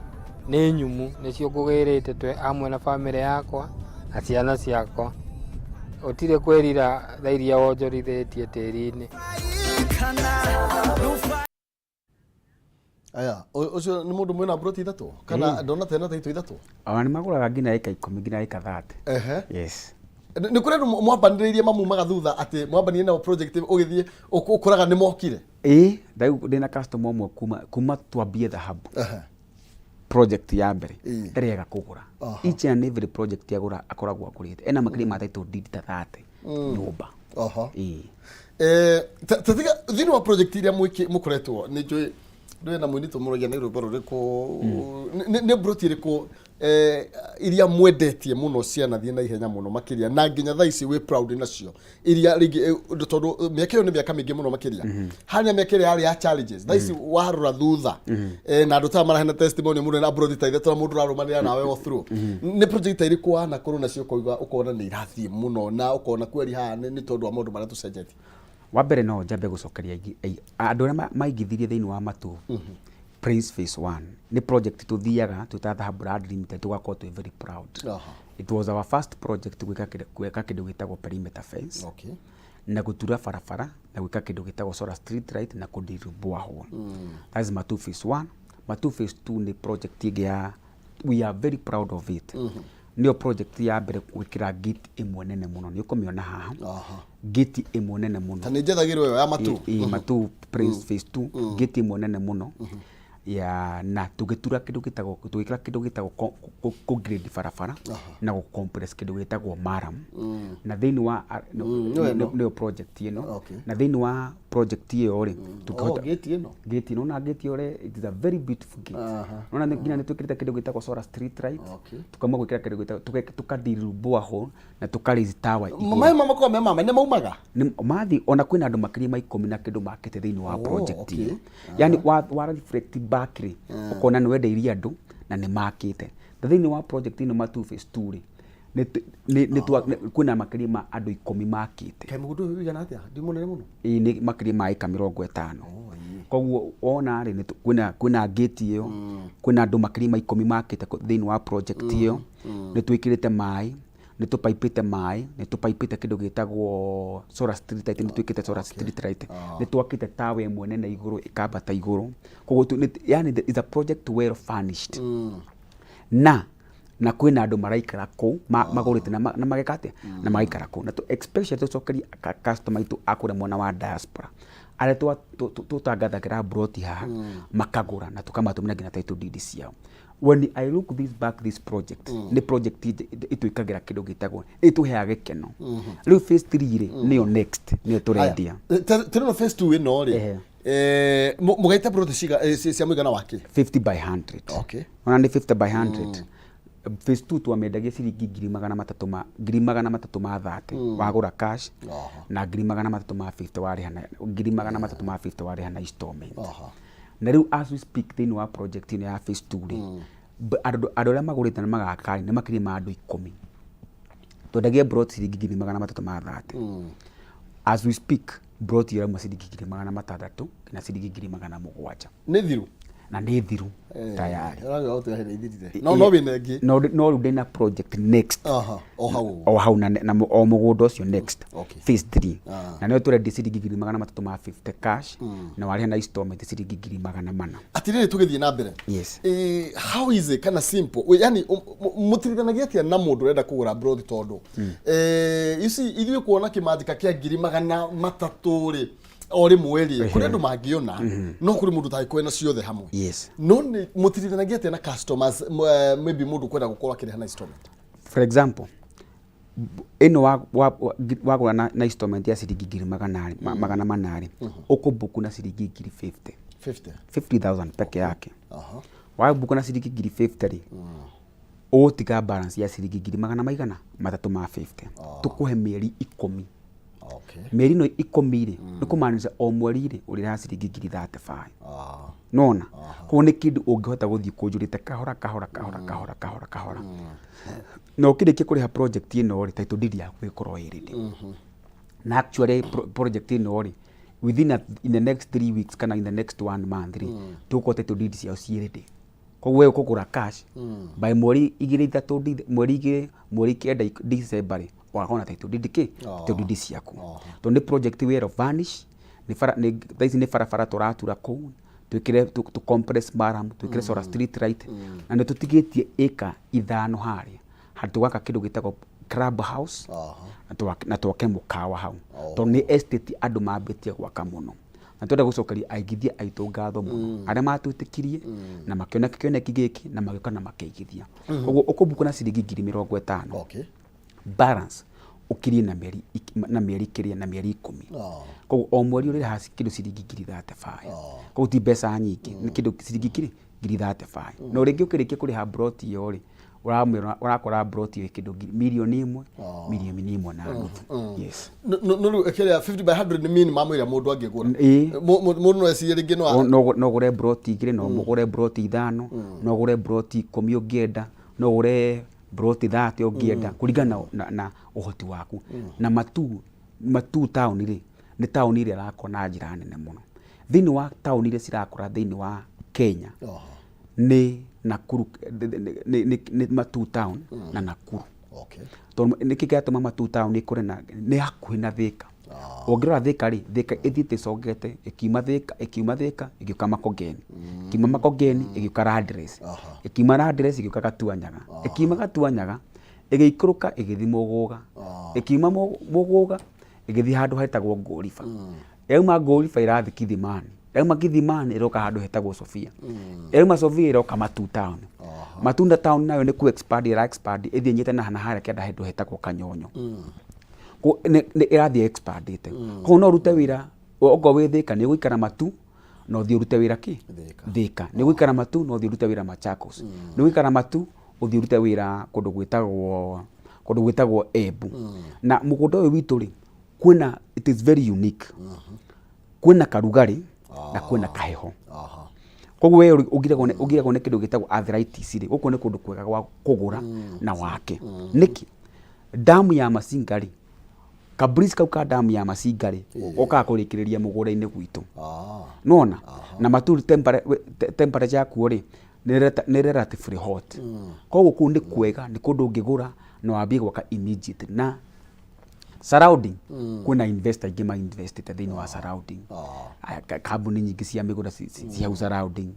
nĩ nyumu, nĩcio ngũgĩrĩte twĩ hamwe na bamĩrĩ yakwa na ciana ciakwa. Gũtirĩ kwĩrira thaa iria wonjorithĩtie tĩri-inĩ. Aya, ũcio nĩ mũndũ mwĩna mburoti ithatũ, kana ndona tena taitũ ithatũ. Ona nĩ magũraga nginya ĩka 10 nginya ĩka 30. Yes. Nĩ kũrĩ andũ mwambanĩrĩirie mamumaga thutha, atĩ mwambanirie nao project ũgĩthiĩ ũkoraga nĩ mokire? Ĩĩ, rĩu ndĩna customer ũmwe kuma twambie Dhahabu project ya mbere, ndarĩ ega kũgũra. Each and every project agũra akoragwo agũrĩte ena makĩria ma title deed ta 30 nyũmba. Ĩĩ. Ta tiga thĩinĩ wa project iria mũkoretwo, nĩ njũĩ ndũĩ na mũini tũmũragia nĩ rwĩmbo rũrĩkũ, nĩ mburoti ĩrĩkũ iria mwendetie mũno cianathiĩ na ihenya mũno makĩria, na nginya thaa ici wĩ proud nacio, iria rĩngĩ tondũ mĩaka ĩyo nĩ mĩaka mĩingĩ mũno makĩria, harĩa mĩaka ĩrĩa yarĩ ya challenges, thaa ici warora thutha na andũ ta marahena testimony mũno na mburoti ta ithatũ na mũndũ ũrarũmanĩra nawe all through, nĩ project ta irĩkũ wanakorwo nacio ũkauga ũkona nĩ irathiĩ mũno na ũkona kweri haha nĩ tondũ wa maũndũ marĩa tũcenjetie? Wa mbere no njambe gũcokeria andũ arĩa maigithirie thĩinĩ wa Matu Prince Phase 1. Nĩ project tũthiaga twĩ ta Dhahabu Land Limited tũgakorwo twĩ very proud. It was our first project gwĩka kĩndũ gĩtagwo perimeter fence na gũtura barabara na gwĩka kĩndũ gĩtagwo solar street light na kũdrill borehole. That is Matu Phase 1. Matu Phase 2 nĩ project ĩngĩ ya we are very proud of it. Nĩyo project ya mbere gwĩkĩra gate ĩmwe nene mũno, nĩ ũkũmĩona haha. Gate ĩmwe nene mũno. Ta nĩ njethagĩrwo ĩyo ya Matu. Ĩ Matu Prince Phase 2, gate ĩmwe nene mũno ya na tũgĩtura kĩndũ gĩtagwo, tũgĩkĩra kĩndũ gĩtagwo kũ grade barabara na gũ compress kĩndũ gĩtagwo murram na thĩinĩ wa Nĩyo ĩno. Nĩyo project ĩno. Na thĩinĩ wa project ĩyo rĩ, Oh, gate ĩno. Gate ĩno, na gate ĩyo rĩ, it is a very beautiful gate. Nona nginya nĩ twĩkĩrĩte kĩndũ gĩtagwo solar street light. Tukauma gwĩkĩra kĩndũ gĩtagwo tũka drill borehole na tũka raise tower igũrũ. Maĩ makoragwo me mama nĩ maumaga? Nĩ mathi ona kwĩna andũ makĩria ma 10 na kĩndũ makĩte thĩinĩ wa project ĩyo. Yani wa reflect back rĩ, ũkona nĩ wendeirie andũ na nĩ makĩte. Na thĩinĩ wa project ĩno Matu Phase 2 rĩ, kwĩna makĩria ma andũ 10 makĩte. Kaĩ mũgũnda ũyũ ũigana atĩa? Ndi mũnene mũno. Ĩĩ, nĩ makĩria ma ĩka 50. Koguo wona rĩ, kwĩna gate ĩyo, kwĩna andũ makĩria ma 10 makĩte thĩinĩ wa project ĩyo. Nĩ twĩkĩrĩte maĩ, nĩ tũpaipĩte maĩ, nĩ tũpaipĩte kĩndũ gĩtagwo solar street light, nĩ twĩkĩte solar street light, nĩ twakĩte tower ĩmwe nene igũrũ ĩkambata igũrũ. Koguo yani it's a project well furnished. Na kwĩna andũ maraikara kũu magũrĩte na mageka atĩa na magaikara kũu, na especially tũcokerie customer aitũ a kũrĩa mwena wa diaspora arĩa tũtangathagĩra mburoti haha makagũra na tũkamatũmĩra nginya title deed ciao. When I look this back, this project nĩ project ĩtwĩkagĩra kĩndũ gĩtagwo ĩtũheaga gĩkeno. Rĩu phase 3 rĩ, nĩyo next, nĩyo tũrendia. Tũrĩ phase 2 ĩno rĩ, mũgaita plot cia mũigana wa kĩ? 50 by 100. Ona nĩ 50 by 100. Phase 2 twamendagia ciringi 330,000 wagũra cash, na 350,000 warĩha na 350,000 warĩha na installment. Na rĩu as we speak, thĩinĩ wa project ĩno ya phase 2 rĩ, andũ arĩa magũrĩte na magaka rĩ, nĩ makĩria ma andũ 10. Twendagia plot ciringi 330,000. As we speak, plot ĩrauma ciringi 600,000 nginya ciringi 700,000. Nĩ thiru? Na nĩ thiru tayari. Ũrauga ũtũheire ithirire. No wĩna ĩngĩ? No no rĩu ndĩna project next. Aha, o hau ũguo. O hau na o mũgũnda ũcio next. Phase 3. Na nĩyo tũrendia ciringi 350,000 cash, na warĩha na installment ciringi 400,000. Atirĩrĩ, tũgĩthiĩ na mbere. Yes. How easy kana simple yani mũtirithanagia atĩa na mũndũ ũrenda kũgũra broth? Tondũ you see, ithuĩ kuona kĩmanjĩka kĩa 300,000 rĩ, o rĩmwe rĩ, kũrĩ andũ mangĩona, no kũrĩ mũndũ ũtangĩkorwo na ciothe hamwe. No nĩ mũtirithanagia atĩa na customers, maybe mũndũ kwenda gũkorwo akĩrĩha na installment? For example, ĩno wagũra na installment ya ciringi ngiri 400 rĩ, ũkũbuku na ciringi ngiri 50. 50. 50,000 peke yake. Wabuku na ciringi ngiri 50 rĩ, ũgũtiga balance ya ciringi ngiri magana maigana matatũ ma 50. Tũkũhe mĩeri 10. Mĩeri ĩno 10 rĩ, nĩ kũmaanisha o mweri rĩ, ũrĩrĩhaga ciringi ngiri 35. Nona koguo nĩ kĩndũ ũngĩhota gũthiĩ kũnjũrĩte kahora kahora kahora kahora kahora kahora, na ũkĩrĩkia kũrĩha project ĩno rĩ, title deed yaku ĩkorwo ĩ ready. Na actually project ĩno rĩ, in the next 3 weeks kana in the next one month rĩ, tũgũkorwo title deed ciao ciĩ ready. Koguo we ũkũgũra cash, by mweri igĩrĩ, ithatũ, mweri igĩrĩ, mweri kenda, December rĩ, ũgakorwo na title deed kĩ title deed ciaku, tondũ nĩ project wĩrwo vanish. Nĩ bara nĩ thaa ici nĩ barabara tũratura kũu, twĩkĩre tũ compress murram, twĩkĩre solar street light, na nĩ tũtigĩtie ĩka 5 harĩa handũ tũgaka kĩndũ gĩtagwo club house na twake mũkawa hau, tondũ nĩ estate andũ mambĩtie gwaka mũno, na twenda gũcokeria aigithia aitũ ngatho mũno, arĩa matwĩtĩkirie na makĩona kĩoneki gĩkĩ na magĩũka na makĩigithia. Koguo ũkũbuku na ciringi 50,000, balance ũkirie na mĩeri kĩrĩa na mĩeri 10. Koguo o mweri ũrĩhaga kĩndũ ciringi ngiri 35. Koguo ti mbeca nyingĩ, nĩ kĩndũ ciringi ngiri 35. No rĩngĩ ũkĩrĩkia kũrĩha broti ĩyo rĩ, ũramwĩra ũrakora broti ĩyo kĩndũ 1 million, 1.5 million. Yes. No no rĩu kĩrĩa 50 by 100 nĩ minimum ĩrĩa mũndũ angĩgũra? Ĩĩ. Mũndũ no ecirie rĩngĩ no No ũgũre broti 2, no ũgũre broti 5, no ũgũre broti 10 ũngĩenda, no ũgũre broti 30 ũngĩenda, kũringana na ũhoti waku. Na Matu taũni rĩ, nĩ taũni ĩrĩa ĩrakũra na njĩra nene mũno. Thĩinĩ wa taũni iria cirakũra thĩinĩ wa Kenya, nĩ Nakuru, nĩ Matu town na Nakuru. Tondũ nĩkĩ kĩratũma Matu town ĩkũre? Na nĩ hakuhĩ na Thika. Ũngĩrora Thika rĩ, Thika ĩthiĩte ĩcongete, ĩkiuma Thika, ĩkiuma Thika ĩgĩũka Makongeni, ĩkiuma Makongeni ĩgĩũka Landres, ĩkiuma Landres ĩgĩũka Gatuanyaga, ĩkiuma Gatuanyaga ĩgĩikũrũka ĩgĩthiĩ Mũgũga, ĩkiuma Mũgũga ĩgĩthiĩ handũ hetagwo Ngũriba, yauma Ngũriba ĩrathiĩ Kithimani, yauma Kithimani ĩroka handũ hetagwo Sofia, yauma Sofia ĩroka Matu town. Matunda town nayo nĩ ku expand ĩra expand, ĩthiĩ nyite na harĩa kĩanda handũ hetagwo Kanyonyo. Nĩ ĩrathiĩ expandĩte. Koguo no ũrute wĩra okorwo wĩ Thika, nĩ ũgũikara Matu na ũthiĩ ũrute wĩra kĩ Thika. Thika. Nĩ ũgũikara Matu na ũthiĩ ũrute wĩra Machakos. Nĩ ũgũikara Matu, ũthiĩ ũrute wĩra kũndũ gwĩtagwo Embu. Na mũgũnda ũyũ witũ rĩ, kwĩna, it is very unique, kwĩna karugarĩ na kwĩna kaheho. Koguo we ũgiragwo nĩ kĩndũ gĩtagwo arthritis rĩ, gũkũ nĩ kũndũ kwega gwa kũgũra na wake. Nĩkĩ? Damu ya Masinga rĩ, kabreeze kau ka damu ya Masinga rĩ, gokaga kũrĩkĩrĩria mũgũnda-inĩ gwitũ. Nona na Maturi temperature yakuo rĩ, nĩ relatively hot. Koguo kũu nĩ kwega, nĩ kũndũ ũngĩgũra na wambie gwaka immediately. Na surrounding kwĩna investor aingĩ ma investite thĩinĩ wa surrounding. Aya, kambuni nyingĩ cia mĩgũnda ci hau surrounding,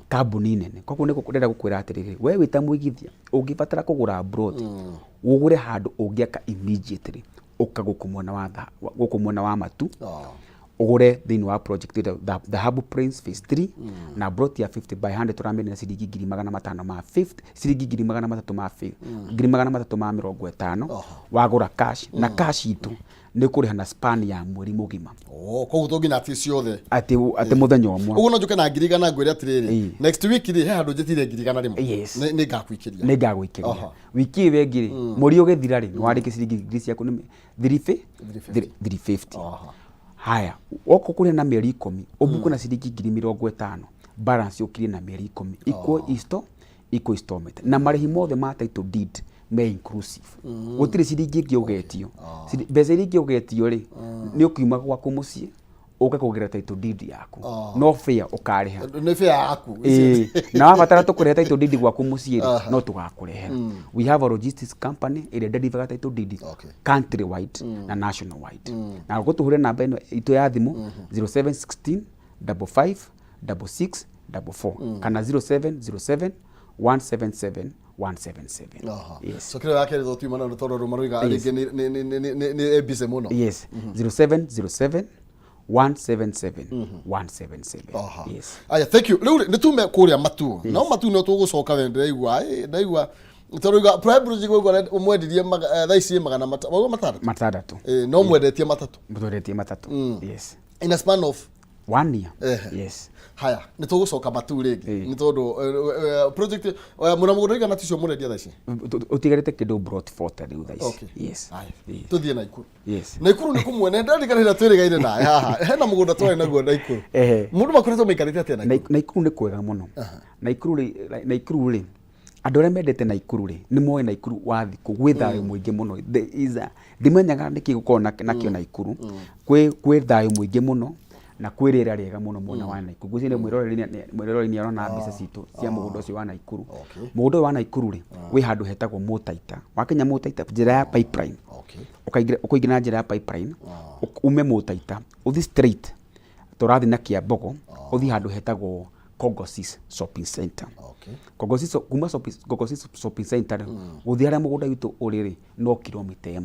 kambuni nene. Koguo nĩ ndĩrenda gũkwĩra atĩrĩrĩ, we wĩ ta mũigithia ũngĩbatara kũgũra plot, ũgũre handũ ũngĩaka immediately, ũka gũkũ mwena wa Matu, ũgũre thĩinĩ wa project ĩtagwo Dhahabu Prince Phase 3, na plot ya 50 by 100 tũramĩendia na ciringi 500,000 ma 50, ciringi 300,000 ma 350,000 wagũra cash. Na cash itũ nĩ kũrĩha na span ya mweri mũgima. Oh, koguo to nginya atĩ ciothe. Atĩ mũthenya ũmwe. Ũguo no njũke na 100,000 ngwĩre atĩrĩrĩ, next week rĩ, he handũ njĩtire 100,000. Nĩ ngakũikĩria. Nĩ ngagũikĩria wiki ĩyo ĩngĩ rĩ, mweri ũgĩthira rĩ, nĩ warĩkia ciringi ngiri ciaku nĩ 350, 350. Haya, woka kũrĩa na mĩeri 10, ũbuku na ciringi 50,000, balance ũkirie na mĩeri 10, equal installment. Na marĩhi mothe ma title deed me inclusive, gũtirĩ ciringi ĩngĩ ũgetio. Mbeca iria ingĩ ũgetio rĩ, nĩ ũkiuma gwaku mũciĩ. Ũke kũgĩra title deed yaku. Oh. No fair ũkarĩha. Nĩ fair yaku. Ĩĩ, na wabatara tũkũrehe title deed gwaku mũciĩ rĩ, no tũgakũrehera. We have a logistics company ĩrĩa deliver title deed country wide na national wide. Na gũtũhũre namba ĩno itũ ya thimũ, 0716 55 66 44 kana 0707 177 177. Yes. So kĩrĩa ya kerĩ to tiuma nayo tondũ andũ maroiga rĩngĩ nĩ busy mũno. Yes, 0707 177 177. Yes. Aya, thank you. Rĩu nĩ tume kũrĩa Matu. No Matu no tũgũcoka we ndĩraigua ndaigua tondũ iga prime project gũkũ mwendirie thaa ici magana mauga matandatũ. Matandatũ. No mwendetie matatũ. Mwendetie matatũ, yes. In a span of one year. Ehe. Yes. Haya, nĩ tũgũcoka Matu rĩngĩ nĩ tondũ project mũna mũgũnda igana ticio mũrendia thaa ici? Ũtigarĩte kĩndũ plot 40 rĩu thaa ici. Okay. Yes. Haya. Yes. Tũthiĩ Naikuru. Yes. Naikuru nĩ kũmwene ndarikana rĩrĩa twĩrĩgaine nawe haha hena mũgũnda twarĩ naguo Naikuru. Mũndũ makoretwo maikarĩte atĩa Naikuru? Naikuru nĩ kwega mũno. Naikuru rĩ, Naikuru rĩ, andũ arĩa mendete Naikuru rĩ, nĩ moĩ Naikuru wa thikũ gwĩ thayũ mũingĩ mũno. There is a- Ndimenyaga nĩkĩ gũkoragwo nakĩo Naikuru. Kwĩ thayũ mũingĩ mũno na kwĩ rĩera rĩega mũno mwena wa Naikuru. Ngwĩciria mwĩroreri nĩ arona mbica citũ cia mũgũnda ũcio wa Naikuru. Mũgũnda ũyũ wa Naikuru rĩ, wĩ handũ hetagwo Mũtaita. Wakinya Mũtaita, njĩra ya pipeline. Ũkaingĩra ũkũingĩra na njĩra ya pipeline, ume Mũtaita, ũthiĩ straight, tũrathiĩ na Kĩambogo, ũthiĩ handũ hetagwo Kongosis Shopping Center. Kongosis, kuma Kongosis Shopping Center rĩ, gũthiĩ harĩa mũgũnda witũ ũrĩ rĩ, no kilomita 1.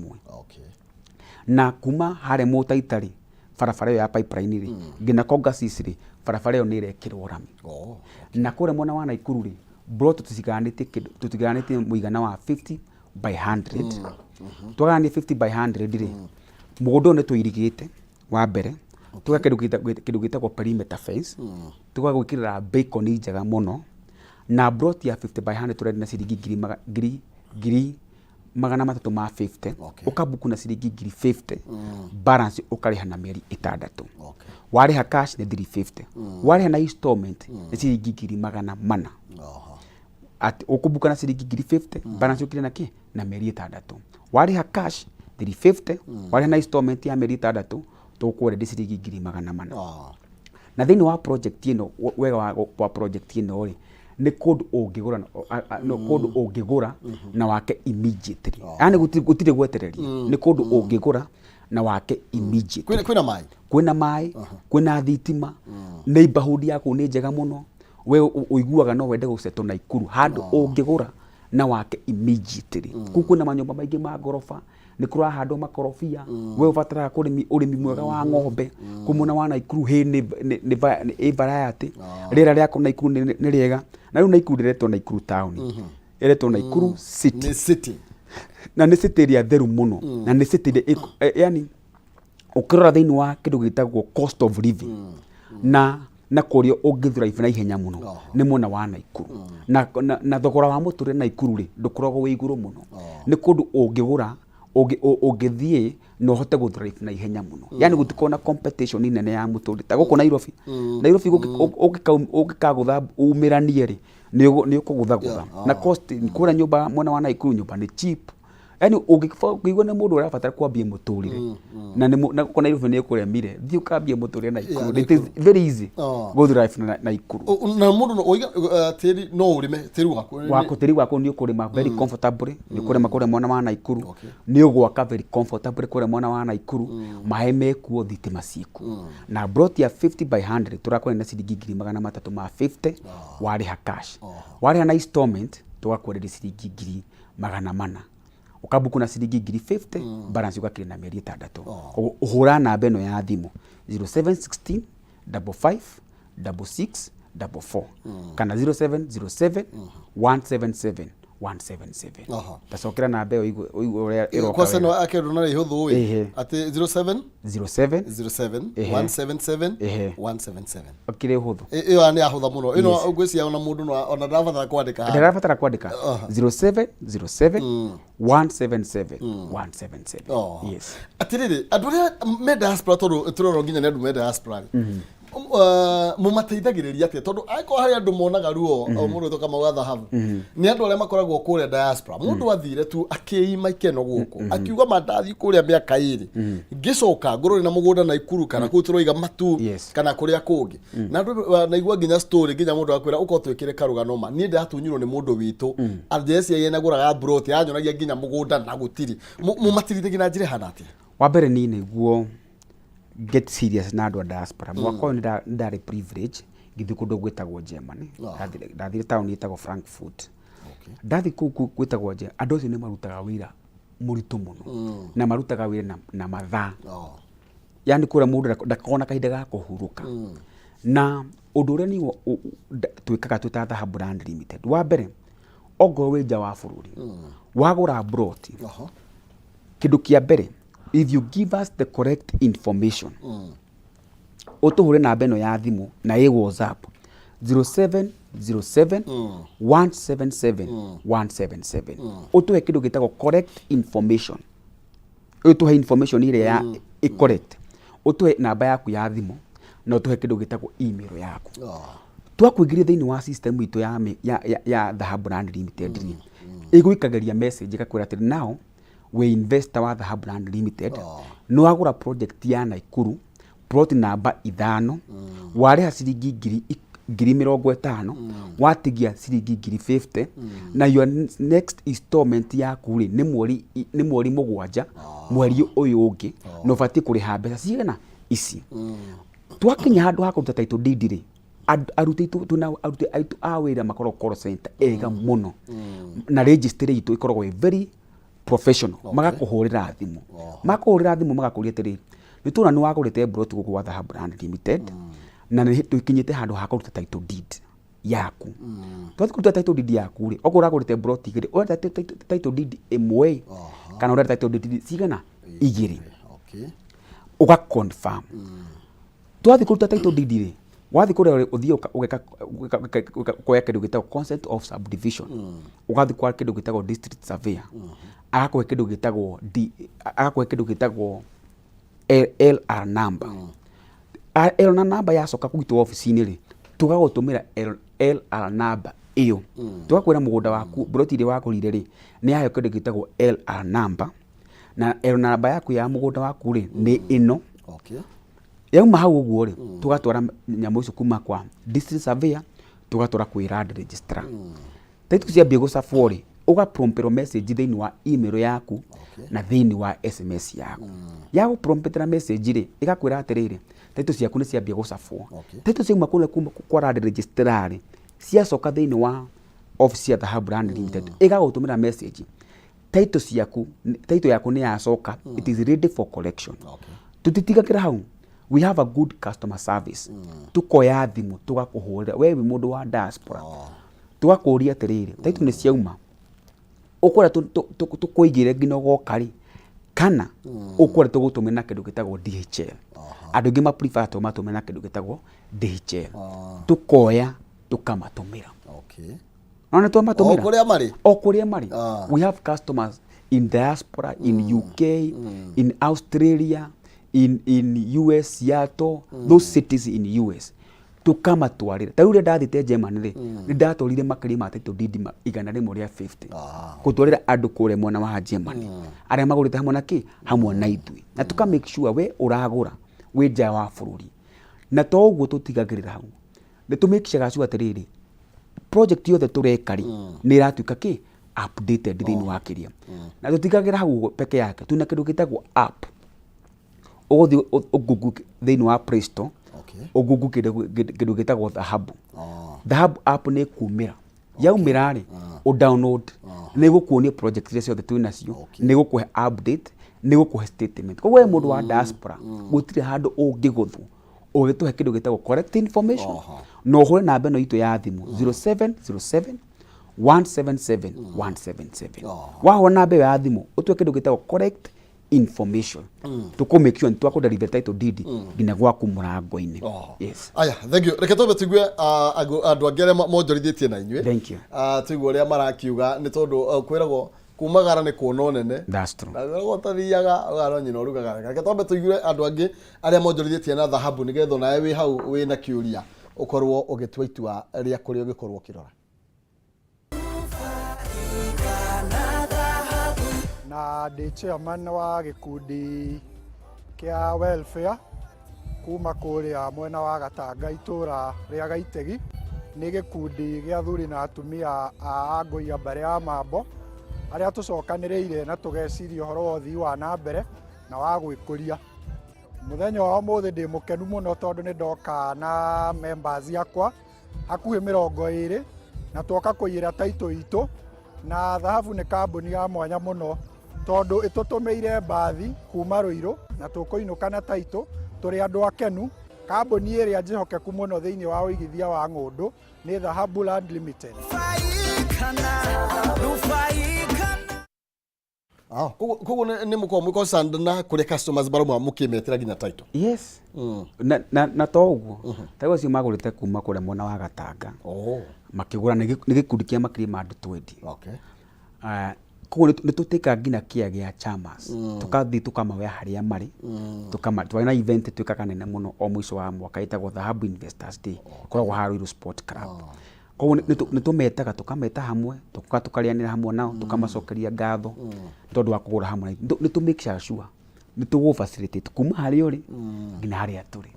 Na kuma harĩa Mũtaita rĩ, barabara ĩyo ya pipeline rĩ, nginya Kongosis rĩ, barabara ĩyo nĩ ĩrekĩrwo rami. Na kũrĩa mwena wa Naikuru rĩ, plot tũcigayanĩtie kĩndũ, tũcigayanĩtie mũigana wa 50 by 100. Twagayania 50 by 100 rĩ, mũgũnda ũyũ nĩ tũirigĩte wa mbere, tũgeka kĩndũ gĩtagwo perimeter fence, tũgagwĩkĩrĩra bacon njega mũno, na plot ya 50 by 100 tũrendia na ciringi 350,000. Ũkabuku na ciringi 50,000, balance ũkarĩha na mĩeri 6. Warĩha cash nĩ 350, warĩha na installment nĩ ciringi 400,000. Atĩ ũkũbuka na ciringi 50,000, balance ũkire na kĩ na mĩeri 6. Warĩha cash 350, warĩha na installment ya mĩeri 6 tũkũrendia ciringi 400,000. Na thĩinĩ wa project ĩno, wega wa project ĩno rĩ, nĩ kũndũ ũngĩgũra no kũndũ ũngĩgũra na wake immediately. Yaani gũtirĩ gwetereria. Nĩ kũndũ ũngĩgũra na wake immediately. Kwĩna maĩ? Kwĩna maĩ, kwĩna thitima, neighborhood yaku nĩ njega mũno. We ũiguaga no wende gũsettle Naikuru, handũ ũngĩgũra na wake immediately. Kũu kwĩna manyũmba maingĩ ma ngoroba, nĩ kũrahandwo makorobia, we ũbataraga ũrĩmi mwega wa ng'ombe. Kũu mwena wa Naikuru hĩ nĩ ĩ variety. Rĩera rĩa kũu Naikuru nĩ rĩega. Na rĩu Naikuru ndĩretwo Naikuru town. Ĩretwo Naikuru city. Nĩ city. Na nĩ city ĩrĩa theru mũno. Na nĩ city ĩrĩa yani ũkĩrora thĩinĩ wa kĩndũ gĩtagwo cost of living na kũrĩa ũngĩthrive na ihenya mũno nĩ mwena wa Naikuru. Na thogora wa mũtũrĩre Naikuru rĩ, ndũkoragwo wĩ igũrũ mũno. Nĩ kũndũ ũngĩgũra, ũngĩthiĩ na ũhote gũthrive na ihenya mũno. Yani gũtikoragwo na competition nene ya mũtũrĩre ta gũkũ Nairobi. Nairobi ũngĩkagũtha umĩranie rĩ, nĩ ũkũgũthagũtha. Na cost kũrĩa nyũmba mwena wa Naikuru nyũmba nĩ cheap. Yani ũngĩigua nĩ mũndũ ũrabatara kwambia mũtũrĩre na nĩ na gũkũ Nairobi nĩ ĩkũremire, thiĩ ũkambie mũtũrĩre Naikuru. It is very easy gũthrive Naikuru. Na mũndũ no oiga tĩri no ũrĩme tĩri waku. Waku tĩri waku nĩ ũkũrĩma very comfortably, nĩ ũkũrĩma kũrĩa mwena wa Naikuru, nĩ ũgwaka very comfortably kũrĩa mwena wa Naikuru, maĩ mekuo, thitima ciĩkuo. Na plot ya 50 by 100 tũrakwendia na ciringi 350,000 warĩha cash. Warĩha na installment tũgakwenderia ciringi 400,000. Ũkabuku na ciringi 50,000, balance ũgakĩrĩ na mĩeri 6. Koguo ũhũra namba ĩno ya thimũ 0716 55 66 44 kana 0707 177 177. Tacokera namba ĩyo ũigue ũrĩa ĩroka Kwanza wega. no akendwo na ihũthũ ĩ. Atĩ 07 07 07 177 177. Ĩkĩrĩ ũhũthũ. Ĩyo nĩ yahũtha mũno. Ĩno ngwĩciria ona mũndũ no ona ndarabatara kwandĩka haha. Ndarabatara kwandĩka. 0707 177 177. Yes. Atĩrĩrĩ, andũ arĩa me diaspora, tondũ tũrorwo nginya nĩ andũ me diaspora rĩ. Mũmateithagĩrĩria atĩa? Tondũ angĩkorwo harĩ andũ monaga ruo, o mũndũ wĩtwo Kamau wa Thahabu, nĩ andũ arĩa makoragwo kũrĩa diaspora. Mũndũ athire tu akĩima ikeno gũkũ, akiuga ma ndathiĩ kũrĩa mĩaka 2, ngĩcoka ngorwo na mũgũnda Naikuru kana kũu tũroiga Matu kana kũrĩa kũngĩ. Na andũ naigua nginya story, nginya mũndũ akwĩra ũkorwo twĩkĩre karũgano ma niĩ ndĩratunyirwo nĩ mũndũ witũ address ya nagũraga broti anyonagia nginya mũgũnda na gũtirĩ. Mũmatirithĩgi na njĩra ĩhana atĩa? Wa mbere niĩ nĩguo get serious na andũ a diaspora, mwaka ũyũ nĩ ndarĩ privilege ngĩthiĩ kũndũ gwĩtagwo Germany. Ndathire taũni ĩtagwo Frankfurt. Ndathiĩ kũu gwĩtagwo Germany, andũ acio nĩ marutaga wĩra mũritũ mũno na marutaga wĩra na mathaa. Yani kũrĩa mũndũ ndakoragwo na kahinda ga kũhurũka. Na ũndũ ũrĩa niĩ twĩkaga twĩ ta Dhahabu Land Limited, wa mbere, ongorwo wĩ nja wa bũrũri wagũra mburoti, kĩndũ kĩa mbere, if you give us the correct information, ũtũhũre namba ĩno ya thimũ na ĩ WhatsApp, 0707 177 177, ũtũhe kĩndũ gĩtagwo correct information, ũtũhe information ĩrĩa ya ĩ correct, ũtũhe namba yaku ya thimũ na ũtũhe kĩndũ gĩtagwo email yaku. Twakũingĩria thĩinĩ wa system itũ ya Dhahabu Land Limited rĩ, ĩgũikagĩria message ĩgakwĩra atĩ now wĩ investor wa Dhahabu Land Limited, nĩ wagũra project ya Naikuru, plot namba 5, warĩha ciringi 50,000, watigia ciringi 50,000, na your next installment yaku rĩ nĩ mweri 7 mweri ũyũ ũngĩ, na ũbatiĩ kũrĩha mbeca cigana ici. Twakinya handũ ha kũruta title deed rĩ, aruti aitũ, twĩna aruti aitũ a wĩra makoragwo call center ega mũno, na registry itũ ĩkoragwo ĩ very professional. Magakũhũrĩra thimũ, makũhũrĩra thimũ magakũria atĩrĩ, nĩ tũrona nĩ wagũrĩte mburoti gũkũ gwa Dhahabu Land Limited na nĩ tũkinyĩte handũ ha kũruta title deed yaku. Twathiĩ kũruta title deed yaku rĩ, okorwo ũragũrĩte mburoti igĩrĩ, ũrenda title deed ĩmwe kana ũrenda title deed cigana? Igĩrĩ. Ũga confirm. Twathiĩ kũruta title deed rĩ, wathiĩ kũrĩa ũthiĩ ũkoya kĩndũ gĩtagwo consent of subdivision, ũgathiĩ kwa kĩndũ gĩtagwo district surveyor, agakũhe kĩndũ gĩtagwo LR number. LR number yacoka gwitũ obici-inĩ rĩ, tũgagũtũmĩra LR number ĩyo, tũgakwĩra mũgũnda waku, mburoti ĩrĩa wagũrire rĩ, nĩ yaheo kĩndũ gĩtagwo LR number, na LR number yaku ya mũgũnda waku rĩ nĩ ĩno. Yauma hau ũguo rĩ, tũgatwara nyamũ icio kuma kwa district surveyor, tũgatwara kwĩ land registrar. Title ciambia gũcabwo rĩ, ũgaprompterwo message thĩinĩ wa email yaku na thĩinĩ wa SMS yaku. Ya gũpromptera message rĩ, ĩgakwĩra atĩrĩrĩ, title ciaku nĩ ciambia gũcabwo. Title ciauma kũrĩa kuma kwa land registrar rĩ, ciacoka thĩinĩ wa office ya Dhahabu Land Limited, ĩgagũtũmĩra message, title ciaku, title yaku nĩ yacoka, it is ready for collection. Tũtitigagĩra hau. We have a good customer service. Tukoya thimũ tũgakũhũrĩra we wĩ mũndũ wa diaspora, tũgakũria atĩrĩrĩ, title nĩ ciauma, ũkwenda tũkũigĩre nginya ũgoka rĩ, kana ũkwenda tũgũtũmĩre na kĩndũ gĩtagwo DHL? Andũ aingĩ ma prefer tũmatũmĩre na kĩndũ gĩtagwo DHL. Tũkoya tũkamatũmĩra. No nĩ twamatũmĩra. O kũrĩa marĩ? O kũrĩa marĩ. We have customers in diaspora, in UK, in Australia, in US, Seattle, those cities in US, tukamatwarĩra. Ta rĩu rĩrĩa ndathiĩte Germany rĩ, nĩ ndatwarire makĩria ma title deed 150 gũtwarĩra andũ kũrĩa mwena wa Germany arĩa magũrĩte hamwe na kĩ hamwe na ithuĩ, na tuka make sure we ũragũra wĩ nja wa bũrũri. Na to ũguo, tũtigagĩrĩra hau, nĩ tũ make sure atĩrĩrĩ, project yothe tũreka rĩ, nĩ ĩratuĩka kĩ updated thĩinĩ wa kĩrĩa. Na tũtigagĩra hau ũguo peke yake, twĩna kĩndũ gĩtagwo app. Ũgũthiĩ ũgoogle thĩinĩ wa Play Store, ũgoogle kĩndũ gĩtagwo Dhahabu. Dhahabu app nĩ ĩkumĩra. Yaumĩra rĩ, ũ download, nĩ ĩgũkuonia project iria ciothe twĩ nacio, nĩ ĩgũkũhe update, nĩ ĩgũkũhe statement. Koguo we mũndũ wa diaspora, gũtirĩ handũ ũngĩgũthwo ũgĩtũhe kĩndũ gĩtagwo correct information na ũhũre namba ĩno itũ ya thimũ, 0707 177 177. Wahũra namba ĩyo ya thimũ, ũtue kĩndũ gĩtagwo correct information, tũkũ make sure nĩ twakũ title deed nginya gwaku mũrango-inĩ. Yes. Aya, thank you. Reke twambe tuigue andũ angĩ arĩa monjorithĩtie na inyuĩ. Thank you. Tuigue ũrĩa marakiuga, nĩ tondũ kwĩragwo Kumagara nĩ kuona ũnene. That's true. Na rĩrĩa ũtathiaga ũgara nyina ũrugaga wega. Reke twambe tũigue andũ angĩ arĩa monjorithĩtie na thahabu nĩgetha onawe wĩ hau wĩ na kĩũria ũkorwo ũgĩtua itua rĩa kũrĩa ũngĩkorwo ũkĩrora. Na ndĩ chairman wa gĩkundi kĩa welfare kuma kũrĩa mwena wa Gatanga itũra rĩa Gaitegi. Nĩ gĩkundi gĩa athuri na atumia a Angũi a mbarĩ ya Mambo arĩa tũcokanĩrĩire na tũgeciria ũhoro wa ũthii wa na mbere na wa gwĩkũria. Mũthenya wa ũmũthĩ ndĩ mũkenu mũno tondũ nĩ ndoka na members akwa hakuhĩ 20 na twoka kũiyĩra title itũ. Na Thahabu nĩ kambuni ya mwanya mũno tondũ ĩtũtũmĩire mbathi kuma Rũirũ na tũkũinũka na title tũrĩ andũ akenu. Kambuni ĩrĩa njĩhokeku mũno thĩinĩ wa ũigithia wa ng'ũndũ nĩ Thahabu Land Limited. Ah, koguo nĩ mũkoragwo mwĩ concerned na kũrĩa customers marauma mũkĩmetĩra nginya title. Yes. Na to ũguo, ta rĩu acio magũrĩte kuma kũrĩa mwena wa Gatanga. Makĩgũra nĩ gĩkundi kĩa makĩria ma andũ 20. Ah, koguo nĩ tũtĩkaga nginya kĩa gĩa chamas, tũkathiĩ tũkamaoya harĩa marĩ, twarĩ na event twĩkaga nene mũno o mũico wa mwaka ĩtagwo Dhahabu Investors Day, ĩkoragwo haha Ruiru Sport Club. Koguo nĩ tũmetaga, tũkameta hamwe, tũgoka tũkarĩanĩra hamwe nao, tũkamacokeria ngatho nĩ tondũ wa kũgũra hamwe na ithuĩ. Nĩ tũ make sure nĩ tũgũ facilitate kuma harĩa ũrĩ nginya harĩa tũrĩ.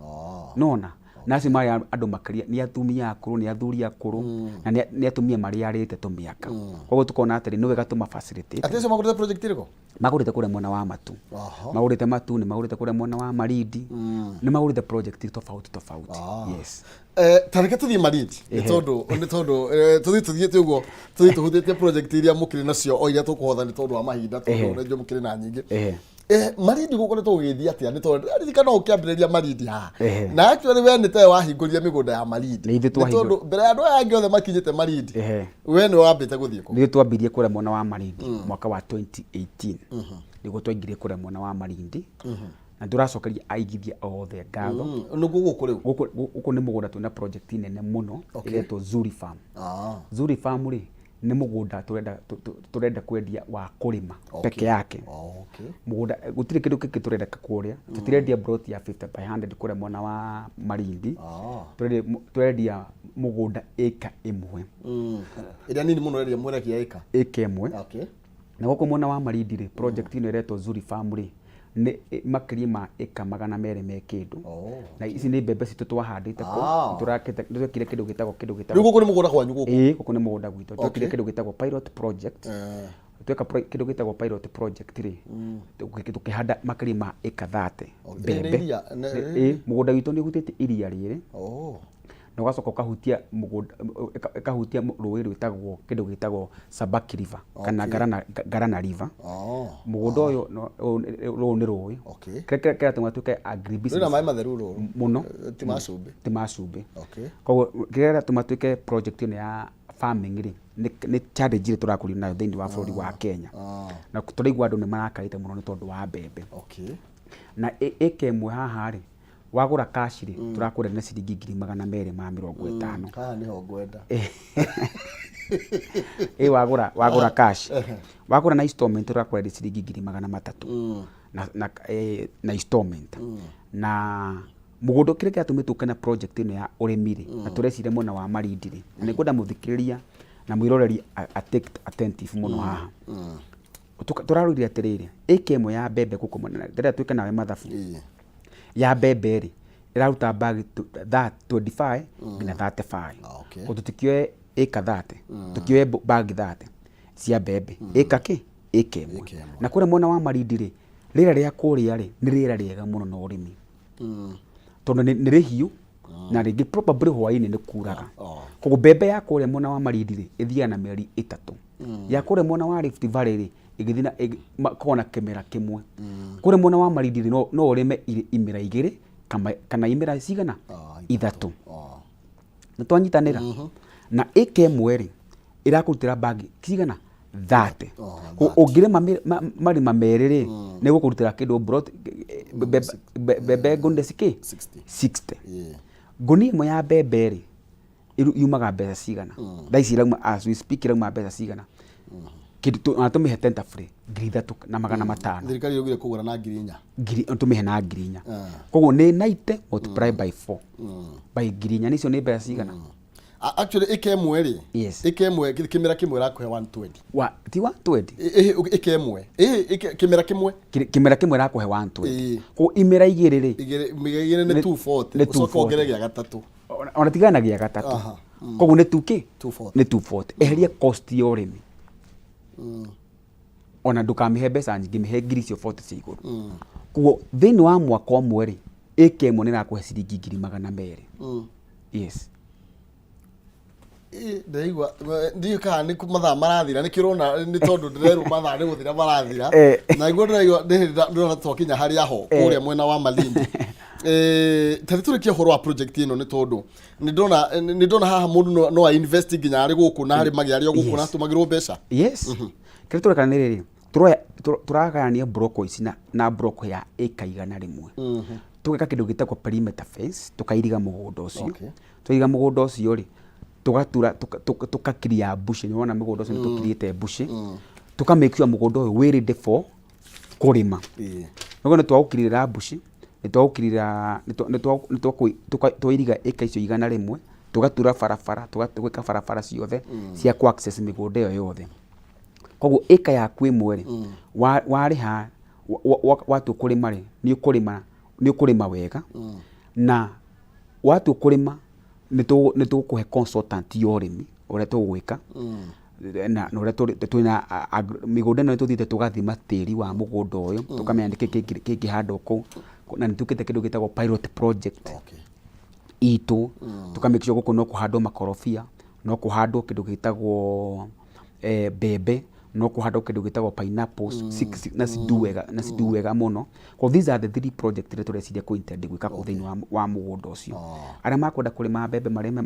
Nona na acio marĩ andũ makĩria nĩ atumia akũrũ, nĩ athuri akũrũ, na nĩ atumia marĩarĩte tũmĩaka. Koguo tũkona atĩrĩ, nĩ wega tũma facilitate. Atĩ acio magũrĩte project ĩrĩkũ? Magũrĩte kũrĩa mwena wa Matu. Magũrĩte Matu, nĩ magũrĩte kũrĩa mwena wa Malindi, nĩ magũrĩte project tofauti tofauti. Yes. Ta reke tũthiĩ Malindi nĩ tondũ tũthiĩ tũthiĩte ũguo, tũthiĩ tũhutĩtie project iria mũkĩrĩ nacio o iria tũkũhotha nĩ tondũ wa mahinda, tondũ nĩ njũĩ mũkĩrĩ na nyingĩ. Malindi gũkoretwo gũgĩthiĩ atĩa? Nĩ tondũ ndĩraririkana ũkĩambĩrĩria Malindi haha na actually we nĩ tawe wahingũrire mĩgũnda ya Malindi. Nĩ ithuĩ Nĩ tondũ mbere ya andũ aya angĩ othe makinyĩte Malindi, we nĩwe wambĩte gũthiĩ kũu. Nĩ twambirie kũrĩa mwena wa Malindi mwaka wa 2018, nĩguo twaingĩrire kũrĩa mwena wa Malindi, na tũracokeria aigithia othe ngatho. Nĩguo gũkũ rĩu? Gũkũ nĩ mũgũnda twĩna project nene mũno ĩretwo Zuri Farm. Zuri Farm rĩ, nĩ mũgũnda tũrenda kwendia wa kũrĩma peke yake. Mũgũnda gũtirĩ kĩndũ kĩngĩ tũrenda kũrĩa, tũtirendia plot ya 50 by 100 kũrĩa mwena wa Malindi. Tũrendia mũgũnda ĩka 1. Ĩrĩa nini mũno ĩrĩa mweragia ĩka? Ĩka 1. Na gũkũ mwena wa Malindi rĩ, project ĩno ĩretwo Zuri Farm rĩ, nĩ makĩria ma ĩka 200 me kĩndũ. Na ici nĩ mbembe citũ twahandĩte kũu. Nĩtũrakĩte, nĩtwekire kĩndũ gĩtagwo Rĩu gũkũ nĩ mũgũnda kwanyu gũkũ? Ĩĩ, gũkũ nĩ mũgũnda gwitũ. Twekire kĩndũ gĩtagwo pilot project. Tweka kĩndũ gĩtagwo pilot project rĩ, tũkĩhanda makĩria ma ĩka 30 mbembe. Nĩ iria? Ĩĩ, mũgũnda witũ nĩ ũhutĩtie iria rĩrĩ na ũgacoka ũkahutia mũgũnda, ĩkahutia rũĩ rwĩtagwo kĩndũ gĩtagwo Sabaki River kana Garana River. Mũgũnda ũyũ rũũ nĩ rũĩ. Kĩrĩa kĩratũma tuĩke agribusiness. Rwĩna maĩ matheru rũrũ? Mũno. Ti ma cumbĩ? Ti ma cumbĩ. Koguo kĩrĩa kĩratũma tuĩke project ĩno ya farming rĩ, nĩ challenge ĩrĩa tũrakũrio nayo thĩinĩ wa bũrũri wa Kenya. Na tũraigua andũ nĩ marakarĩte mũno nĩ tondũ wa mbembe. Na ĩka 1 haha rĩ, wagũra cash rĩ, tũrakũrĩa na ciringi 250,000. Haha nĩho ngwenda. Ĩ wagũra cash. Wagũra na installment tũrakũrĩa ciringi 300,000. Na installment. Na mũgũnda kĩrĩa kĩratũmĩte tũke na project ĩno ya ũrĩmi rĩ, na tũreciria mwena wa Malindi rĩ, na nĩngwenda mũthikĩrĩria na mwĩroreri a take attentive mũno haha. Tũrarorire atĩrĩrĩ, ĩka 1 ya mbembe gũkũ mwena, ndĩrenda twĩke nawe mathabu. Ya mbembe rĩ, ĩraruta bag 25 nginya 35. Koguo tũtikĩoe ĩka 30, tũkĩoe bag 30 cia mbembe. Ĩka kĩ? Ĩka 1. Ĩka ĩmwe. Na kũrĩa mwena wa Malindi rĩ, rĩera rĩa kũrĩa rĩ, nĩ rĩera rĩega mũno na ũrĩmi. Tondũ nĩ rĩhiũ na rĩngĩ probably hwaĩ-inĩ nĩ kuraga. Koguo mbembe ya kũrĩa mwena wa Malindi rĩ, ĩthiaga na mĩeri 3. Ya kũrĩa mwena wa Rift Valley rĩ, ĩgĩthiĩ na makoragwo na kĩmera kĩmwe. Kũrĩa mwena wa Malindi rĩ, no ũrĩme imera 2 kana imera cigana? 3. Nĩ twanyitanĩra? Na ĩka 1 rĩ, ĩrakũrutĩra bagi cigana? 30. Ũngĩrĩma marima 2 rĩ, nĩ gũkũrutĩra kĩndũ plot, mbembe ngũnia cikĩ? 60. 60. Ngũnia ĩmwe ya mbembe rĩ, yumaga mbeca cigana? Thaa ici irauma, as we speak, irauma mbeca cigana? Kĩndũ ona tũmĩhe tender free 3500. Thirikari yugire kũgũra na 4000. Ngiri tũmĩhe na 4000. Koguo nĩ 90 multiply by 4 by 4000, nĩcio nĩ mbeca cigana? Actually ĩka ĩmwe rĩ, ĩka ĩmwe kĩmera kĩmwe ĩrakũhe 120. Wa ti 120? Ĩka ĩmwe. Kĩmera kĩmwe. Kĩmera kĩmwe ĩrakũhe 120. Koguo imera igĩrĩ rĩ, Igĩrĩ nĩ 240. Nĩ ũcoke 240. wongerere gĩa gatatũ. Ona tigana na gĩa gatatũ. Koguo nĩ 2K. 240. Nĩ 240. Eheria cost ya ũrĩmi. Ona ndũkamĩhe mbeca nyingĩ, mĩhe ngiri icio 40 cia igũrũ. Koguo thĩinĩ wa mwaka ũmwe rĩ, ĩka ĩmwe nĩ ĩrakũhe ciringi 200,000. Yes. Ndĩraigua ndiũĩ kana nĩ mathaa marathira, nĩkĩo ũrona nĩ tondũ ndĩrerwo mathaa nĩ gũthira marathira. Na nĩguo ndĩraigua nĩ hĩndĩ ndĩrona twakinya harĩa ho kũrĩa mwena wa Malindi. Ta tũrĩkie ũhoro wa project ĩno, nĩ tondũ nĩ ndona haha mũndũ no a invest nginya arĩ gũkũ na arĩ magĩ arĩ o gũkũ na atũmagĩrwo mbeca. Yes, kĩrĩa tũreka nĩ rĩrĩ, tũragayania broko ici na broko ya ĩka 100, tũgeka kĩndũ gĩtagwo perimeter fence, tũkairiga mũgũnda ũcio. Twairiga mũgũnda ũcio rĩ, tũgatura tũkakiria mbuci. Nĩ wona mũgũnda ũcio nĩ tũkiriĩte mbuci, tũka make sure mũgũnda ũyũ wĩ ready for kũrĩma. Nĩguo nĩ twagũkirĩra mbuci, nĩ twagũkirĩra, nĩ twairiga ĩka icio 100, tũgatura barabara, tũgeka barabara ciothe cia kũ access mĩgũnda ĩyo yothe. Koguo ĩka yaku ĩmwe rĩ, warĩha watua kũrĩma rĩ, nĩ ũkũrĩma wega, na watua kũrĩma nĩ tũgũkũhe consultant ya ũrĩmi ũrĩa tũgwĩka na ũrĩa twĩna mĩgũnda ĩno. Nĩ tũthiĩte tũgathima tĩri wa mũgũnda ũyũ, tũkamenya nĩkĩ kĩngĩhandwo kũu, na nĩ twĩkĩte kĩndũ gĩtagwo pilot project itũ, tũka make sure gũkũ no kũhandwo makorobia, no kũhandwo kĩndũ gĩtagwo mbembe, no kũhandwo kĩndũ gĩtagwo pineapples, na cidu wega mũno. Koguo these are the three project iria tũreciria kũ intend gwĩka kũu thĩinĩ wa mũgũnda ũcio. Arĩa makwenda kũrĩma mbembe marĩme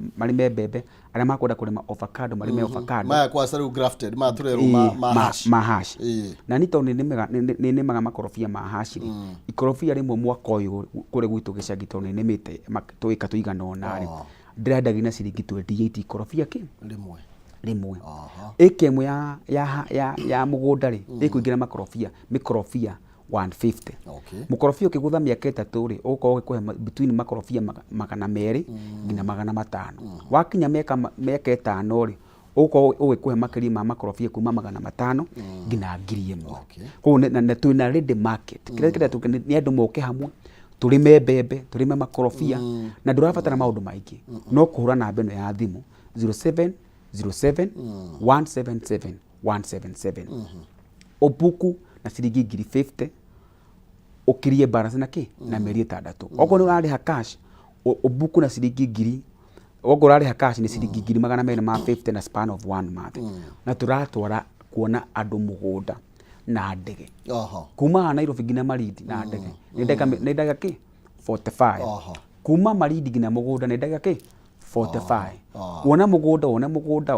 mbembe, arĩa makwenda kũrĩma avocado marĩme avocado. Maya kwaca rĩu grafted, maya tũrerwo ma hash. Ma hash. Na nĩ tondũ nĩ nĩmaga makorobia ma hash rĩ, ikorobia rĩmwe mwaka ũyũ kũrĩa gwitũ gĩcagi, tondũ nĩ nĩmĩte tũĩka tũigana ũna rĩ, ndĩrendagia na ciringi 28 ikorobia kĩ rĩmwe. Rĩmwe. Ĩka ĩmwe ya mũgũnda rĩ, ĩkũingĩra makorobia mĩkorobia 150. Mũkorobia ũkĩgũtha mĩaka 3 rĩ, ũgũkorwo ũgĩkũhe between makorobia 200 nginya 500. Wakinya mĩaka 5 rĩ, ũgũkorwo ũgĩkũhe makĩria ma makorobia kuma 500 nginya 1000. Koguo na twĩna ready market. Kĩrĩa tũke nĩ andũ moke hamwe, tũrĩme mbembe, tũrĩme makorobia, na ndũrabatara maũndũ maingĩ, no kũhũra namba ĩno ya thimũ 0707 177 177, ũbuku na ciringi ngiri 50, ũkirie balance na kĩ na mĩeri 6. Okorwo nĩ ũrarĩha cash, ũbuku na ciringi ngiri, okorwo ũrarĩha cash nĩ ciringi 250,000 na span of one month. Na tũratwara kuona andũ mũgũnda na ndege kuma haha Nairobi nginya Malindi na ndege nĩ ndagĩka kĩ 45. Kuma Malindi nginya mũgũnda nĩ ndagĩka kĩ 45. Wona mũgũnda, wone mũgũnda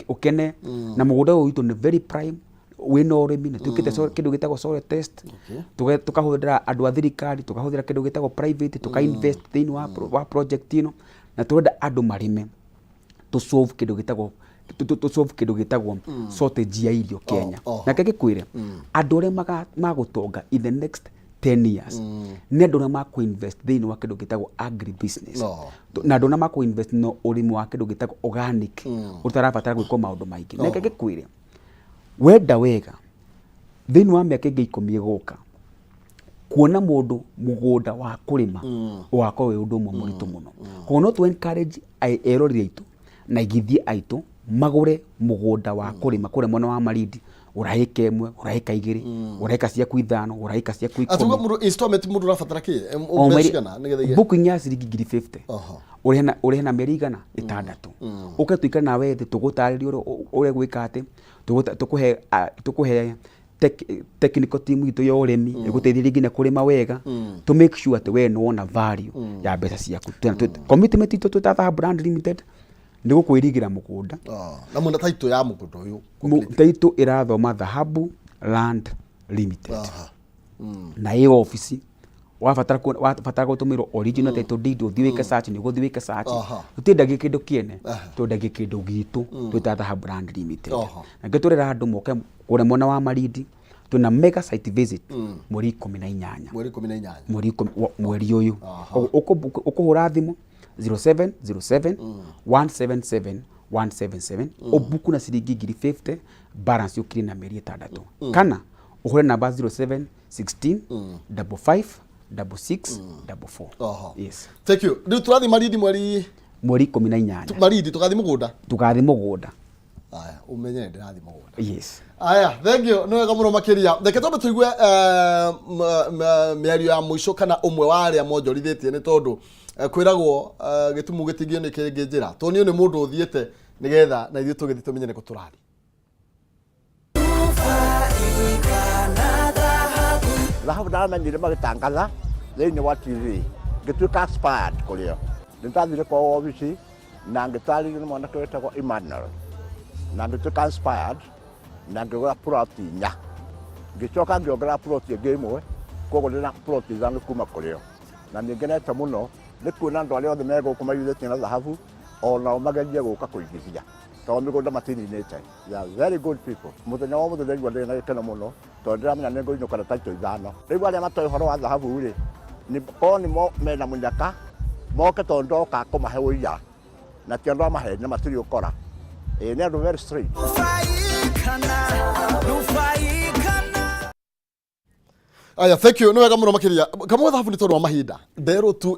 ũkene, na mũgũnda ũyũ witũ nĩ very prime, wĩna ũrĩmi, na twĩkĩte kĩndũ gĩtagwo soil test. Tũkahũthĩra andũ a thirikari, tũkahũthĩra kĩndũ gĩtagwo private, tũka invest thĩinĩ wa project ĩno, na tũrenda andũ marĩme to solve kĩndũ gĩtagwo to solve kĩndũ gĩtagwo shortage ya irio Kenya. Na keke kwĩre andũ arĩa magũtonga in the next 10 years nĩ andũ arĩa makũ-invest thĩinĩ wa kĩndũ gĩtagwo agri business na andũ arĩa makũ-invest no ũrĩmi wa kĩndũ gĩtagwo organic ũtarabatara gwĩkwo maũndũ maingĩ. Na reke ngĩkwĩre, wenda wega, thĩinĩ wa mĩaka ĩngĩ 10 ĩgũka, kuona mũndũ mũgũnda wa kũrĩma ũgakorwo wĩ ũndũ ũmwe mũritũ mũno. Koguo no tũ encourage eroreri aitũ na aigithia aitũ magũre mũgũnda wa kũrĩma kũrĩa mwena wa Malindi. Gũra ĩka 1, gũra ĩka 2, gũra ĩka ciaku 5, gũra ĩka ciaku Atuga 10. Mũndũ installment, mũndũ ũrabatara kĩ? O mbeca mweri- cigana nĩgetha Booking ya ciringi ngiri 50, ũrĩhe na mĩeri 600. Ũke tũikare nawe thĩ, tũgũtarĩrie ũrĩa gwĩka atĩ tũkũhe technical team itũ ya ũrĩmi ĩgũteithĩrĩrie nginya kũrĩma wega, to make sure atĩ we nĩwona value ya mbeca ciaku. Commitment itũ twĩ ta Thahabu Land Limited nĩ gũkwĩrigĩra mũgũnda. Na mwena title ya mũgũnda ũyũ? Title ĩrathoma Dhahabu Land Limited. Na ĩ obici Wabatara wabatara gũtũmĩrwo original title deed, ũthiĩ wĩke search, nĩ ũgũthiĩ wĩke search. Tũtiendagia kĩndũ kĩene, twendagia kĩndũ gitũ twĩta Dhahabu Land Limited. Na nĩkĩo tũrera andũ moke kũrĩa mwena wa Malindi, twĩna mega site visit mweri 18. Mweri 18. Mweri mweri ũyũ. Koguo ũkũhũra thimũ 0707 177 177, ũbuku na ciringi 50,000, balance ũkire na mĩeri 6, kana ũhũre namba 0716 55 66 44. Yes. Thank you. Rĩu tũrathiĩ Malindi mweri Mweri 18. Malindi tũgathiĩ mũgũnda. Tũgathiĩ mũgũnda. Aya, ũmenye ndĩrathiĩ mũgũnda. Yes. Aya, thank you, nĩ wega mũno makĩria. Reke twambe tũigue mĩario ya mũico kana ũmwe wa arĩa monjorithĩtie, nĩ tondũ kwĩragwo gĩtumu gĩtingio nĩ kĩngĩ njĩra, tondũ niĩ nĩ mũndũ ũthiĩte nĩgetha na ithuĩ tũgĩthiĩ tũmenye nĩkũ tũrathiĩ. Thahabu ndamenyire magĩtangatha thĩinĩ wa TV, ngĩtuĩka inspired kũrĩo. Nĩ ndathire kwa obici na ngĩtarĩrio nĩ mwanake wĩtagwo Emmanuel, na ngĩtuĩka inspired na ngĩgũra plot 4, ngĩcoka ngĩongerera plot ĩngĩ 1, koguo ndĩna plot 5 kuma kũrĩo. Na nĩ ngenete mũno nĩ kuona andũ arĩa othe me gũkũ maiguithĩtie na thahabu onao magerie gũka kũigithia, tondũ mĩgũnda matininĩte. They are very good people. Mũthenya wa mũthenya ndaigua ndĩ na gĩkeno mũno, tondũ ndĩramenya nĩ ngũinũka na title 5. Rĩu arĩa matoĩ ũhoro wa thahabu rĩ, nĩ korwo nĩ mo mena mũnyaka moke, tondũ ndoka kũmahe ũira na ti andũ a maheni na matirĩ ũkora. Ĩĩ, nĩ andũ very straight. Aya, thank you, nĩ wega mũno makĩria. Kamwe thahabu, nĩ tondũ wa mahinda nderwo tu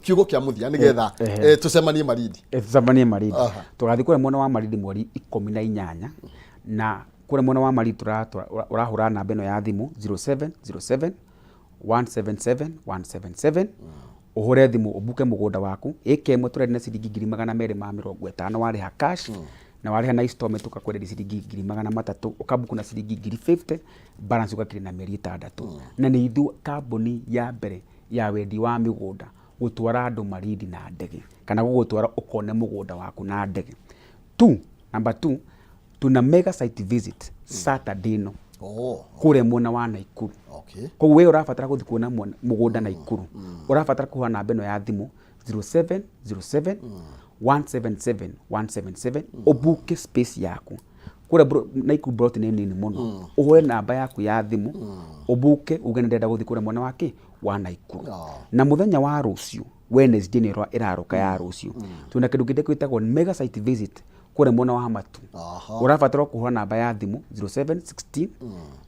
kiugo kĩa mũthia nĩgetha tũcemanie Malindi. Tũcemanie Malindi. Tũgathiĩ kũrĩa mwena wa Malindi mweri 18, na kũrĩa mwena wa Malindi ũrahũra namba ĩno ya thimũ 0707 177 177, ũhũre thimũ ũbuke mũgũnda waku. Ĩka 1 tũrendia na ciringi 250,000 warĩha cash, na warĩha na installment ũkakwenderia ciringi 300,000, ũkabuku na ciringi 50,000, balance ũgakĩrĩ na mĩeri 6. Na nĩ ithuĩ kambuni ya mbere ya wendi wa mĩgũnda gũtwara andũ Malindi na ndege, kana gũgũtwara ũkone mũgũnda waku na ndege. Two, number two, tuna mega site visit Saturday ĩno kũrĩa mwena wa Naikuru. Koguo we ũrabatara gũthiĩ kuona mũgũnda Naikuru, ũrabatara kũhũra namba ĩno ya thimũ 0707 177 177, ũbuke space yaku kũrĩa Naikuru. Plot nĩ nini mũno. Ũhũre namba yaku ya thimũ, ũbuke, uge nĩ ndĩrenda gũthiĩ kũrĩa mwena wa kĩ wa Naikuru. Na mũthenya wa rũciũ, Wednesday nĩ ĩrarũka ya rũciũ, twĩna kĩndũ kĩngĩ gĩtagwo mega site visit kũrĩa mwena wa Matu. Ũrabatara kũhũra namba ya thimũ 0716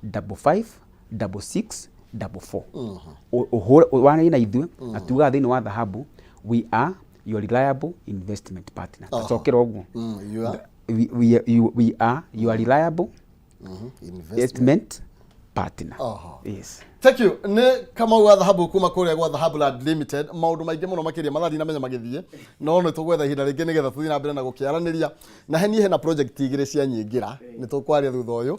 55 66 44, ũhũre warie na ithuĩ, na tugaga thĩinĩ wa Dhahabu, we are your reliable investment partner. Tacokera ũguo. You are We are your reliable investment investment partner. Yes. Thank you. Nĩ Kamau wa Dhahabu kuma kũrĩa gwa Dhahabu Land Limited. Maũndũ maingĩ mũno makĩria mathaa ndinamenya magĩthiĩ, no nĩ tũgwetha ihinda rĩngĩ nĩgetha tũthiĩ na mbere na gũkĩaranĩria. Na he niĩ hena project 2 cia nyingĩra, nĩ tũkwaria thutha ũyũ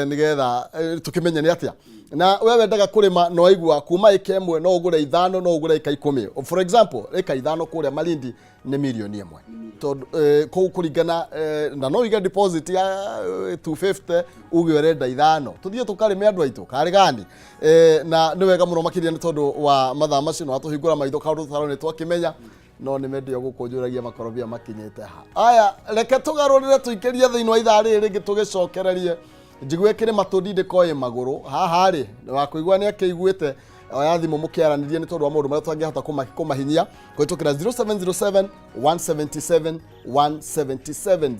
nĩgetha tũkĩmenye nĩ atĩa. Na we wendaga kũrĩma no waigua kuma ĩka 1 no ũgũre 5, no ũgũre ĩka 10. For example, ĩka 5 kũrĩa Malindi nĩ mirioni 1, tondũ kũu kũringana na no ũige deposit ya 250, uge ũrenda 5, tũthiĩ tũkarĩme andũ aitũ karĩ gani. Na nĩ wega mũno makĩria nĩ tondũ wa mathaa macio no atũhingũra maitho kaũndũ tũtarĩ nĩ twakĩmenya, no nĩ mendio gũkũ njũragia makorobia makinyĩte ha. Aya, reke tũgarũrĩre tũikĩrie thĩinĩ wa ithaa rĩrĩ rĩngĩ, tũgĩcokererie njigue kĩrĩ matũ ndindĩko ĩ magũrũ haha rĩ wa kũigua nĩ akĩiguĩte. Oya thimũ mũkĩaranĩrie nĩ tondũ wa maũndũ marĩa tũngĩhota kũmahinyia kũhĩtũkĩra 0707 177 177.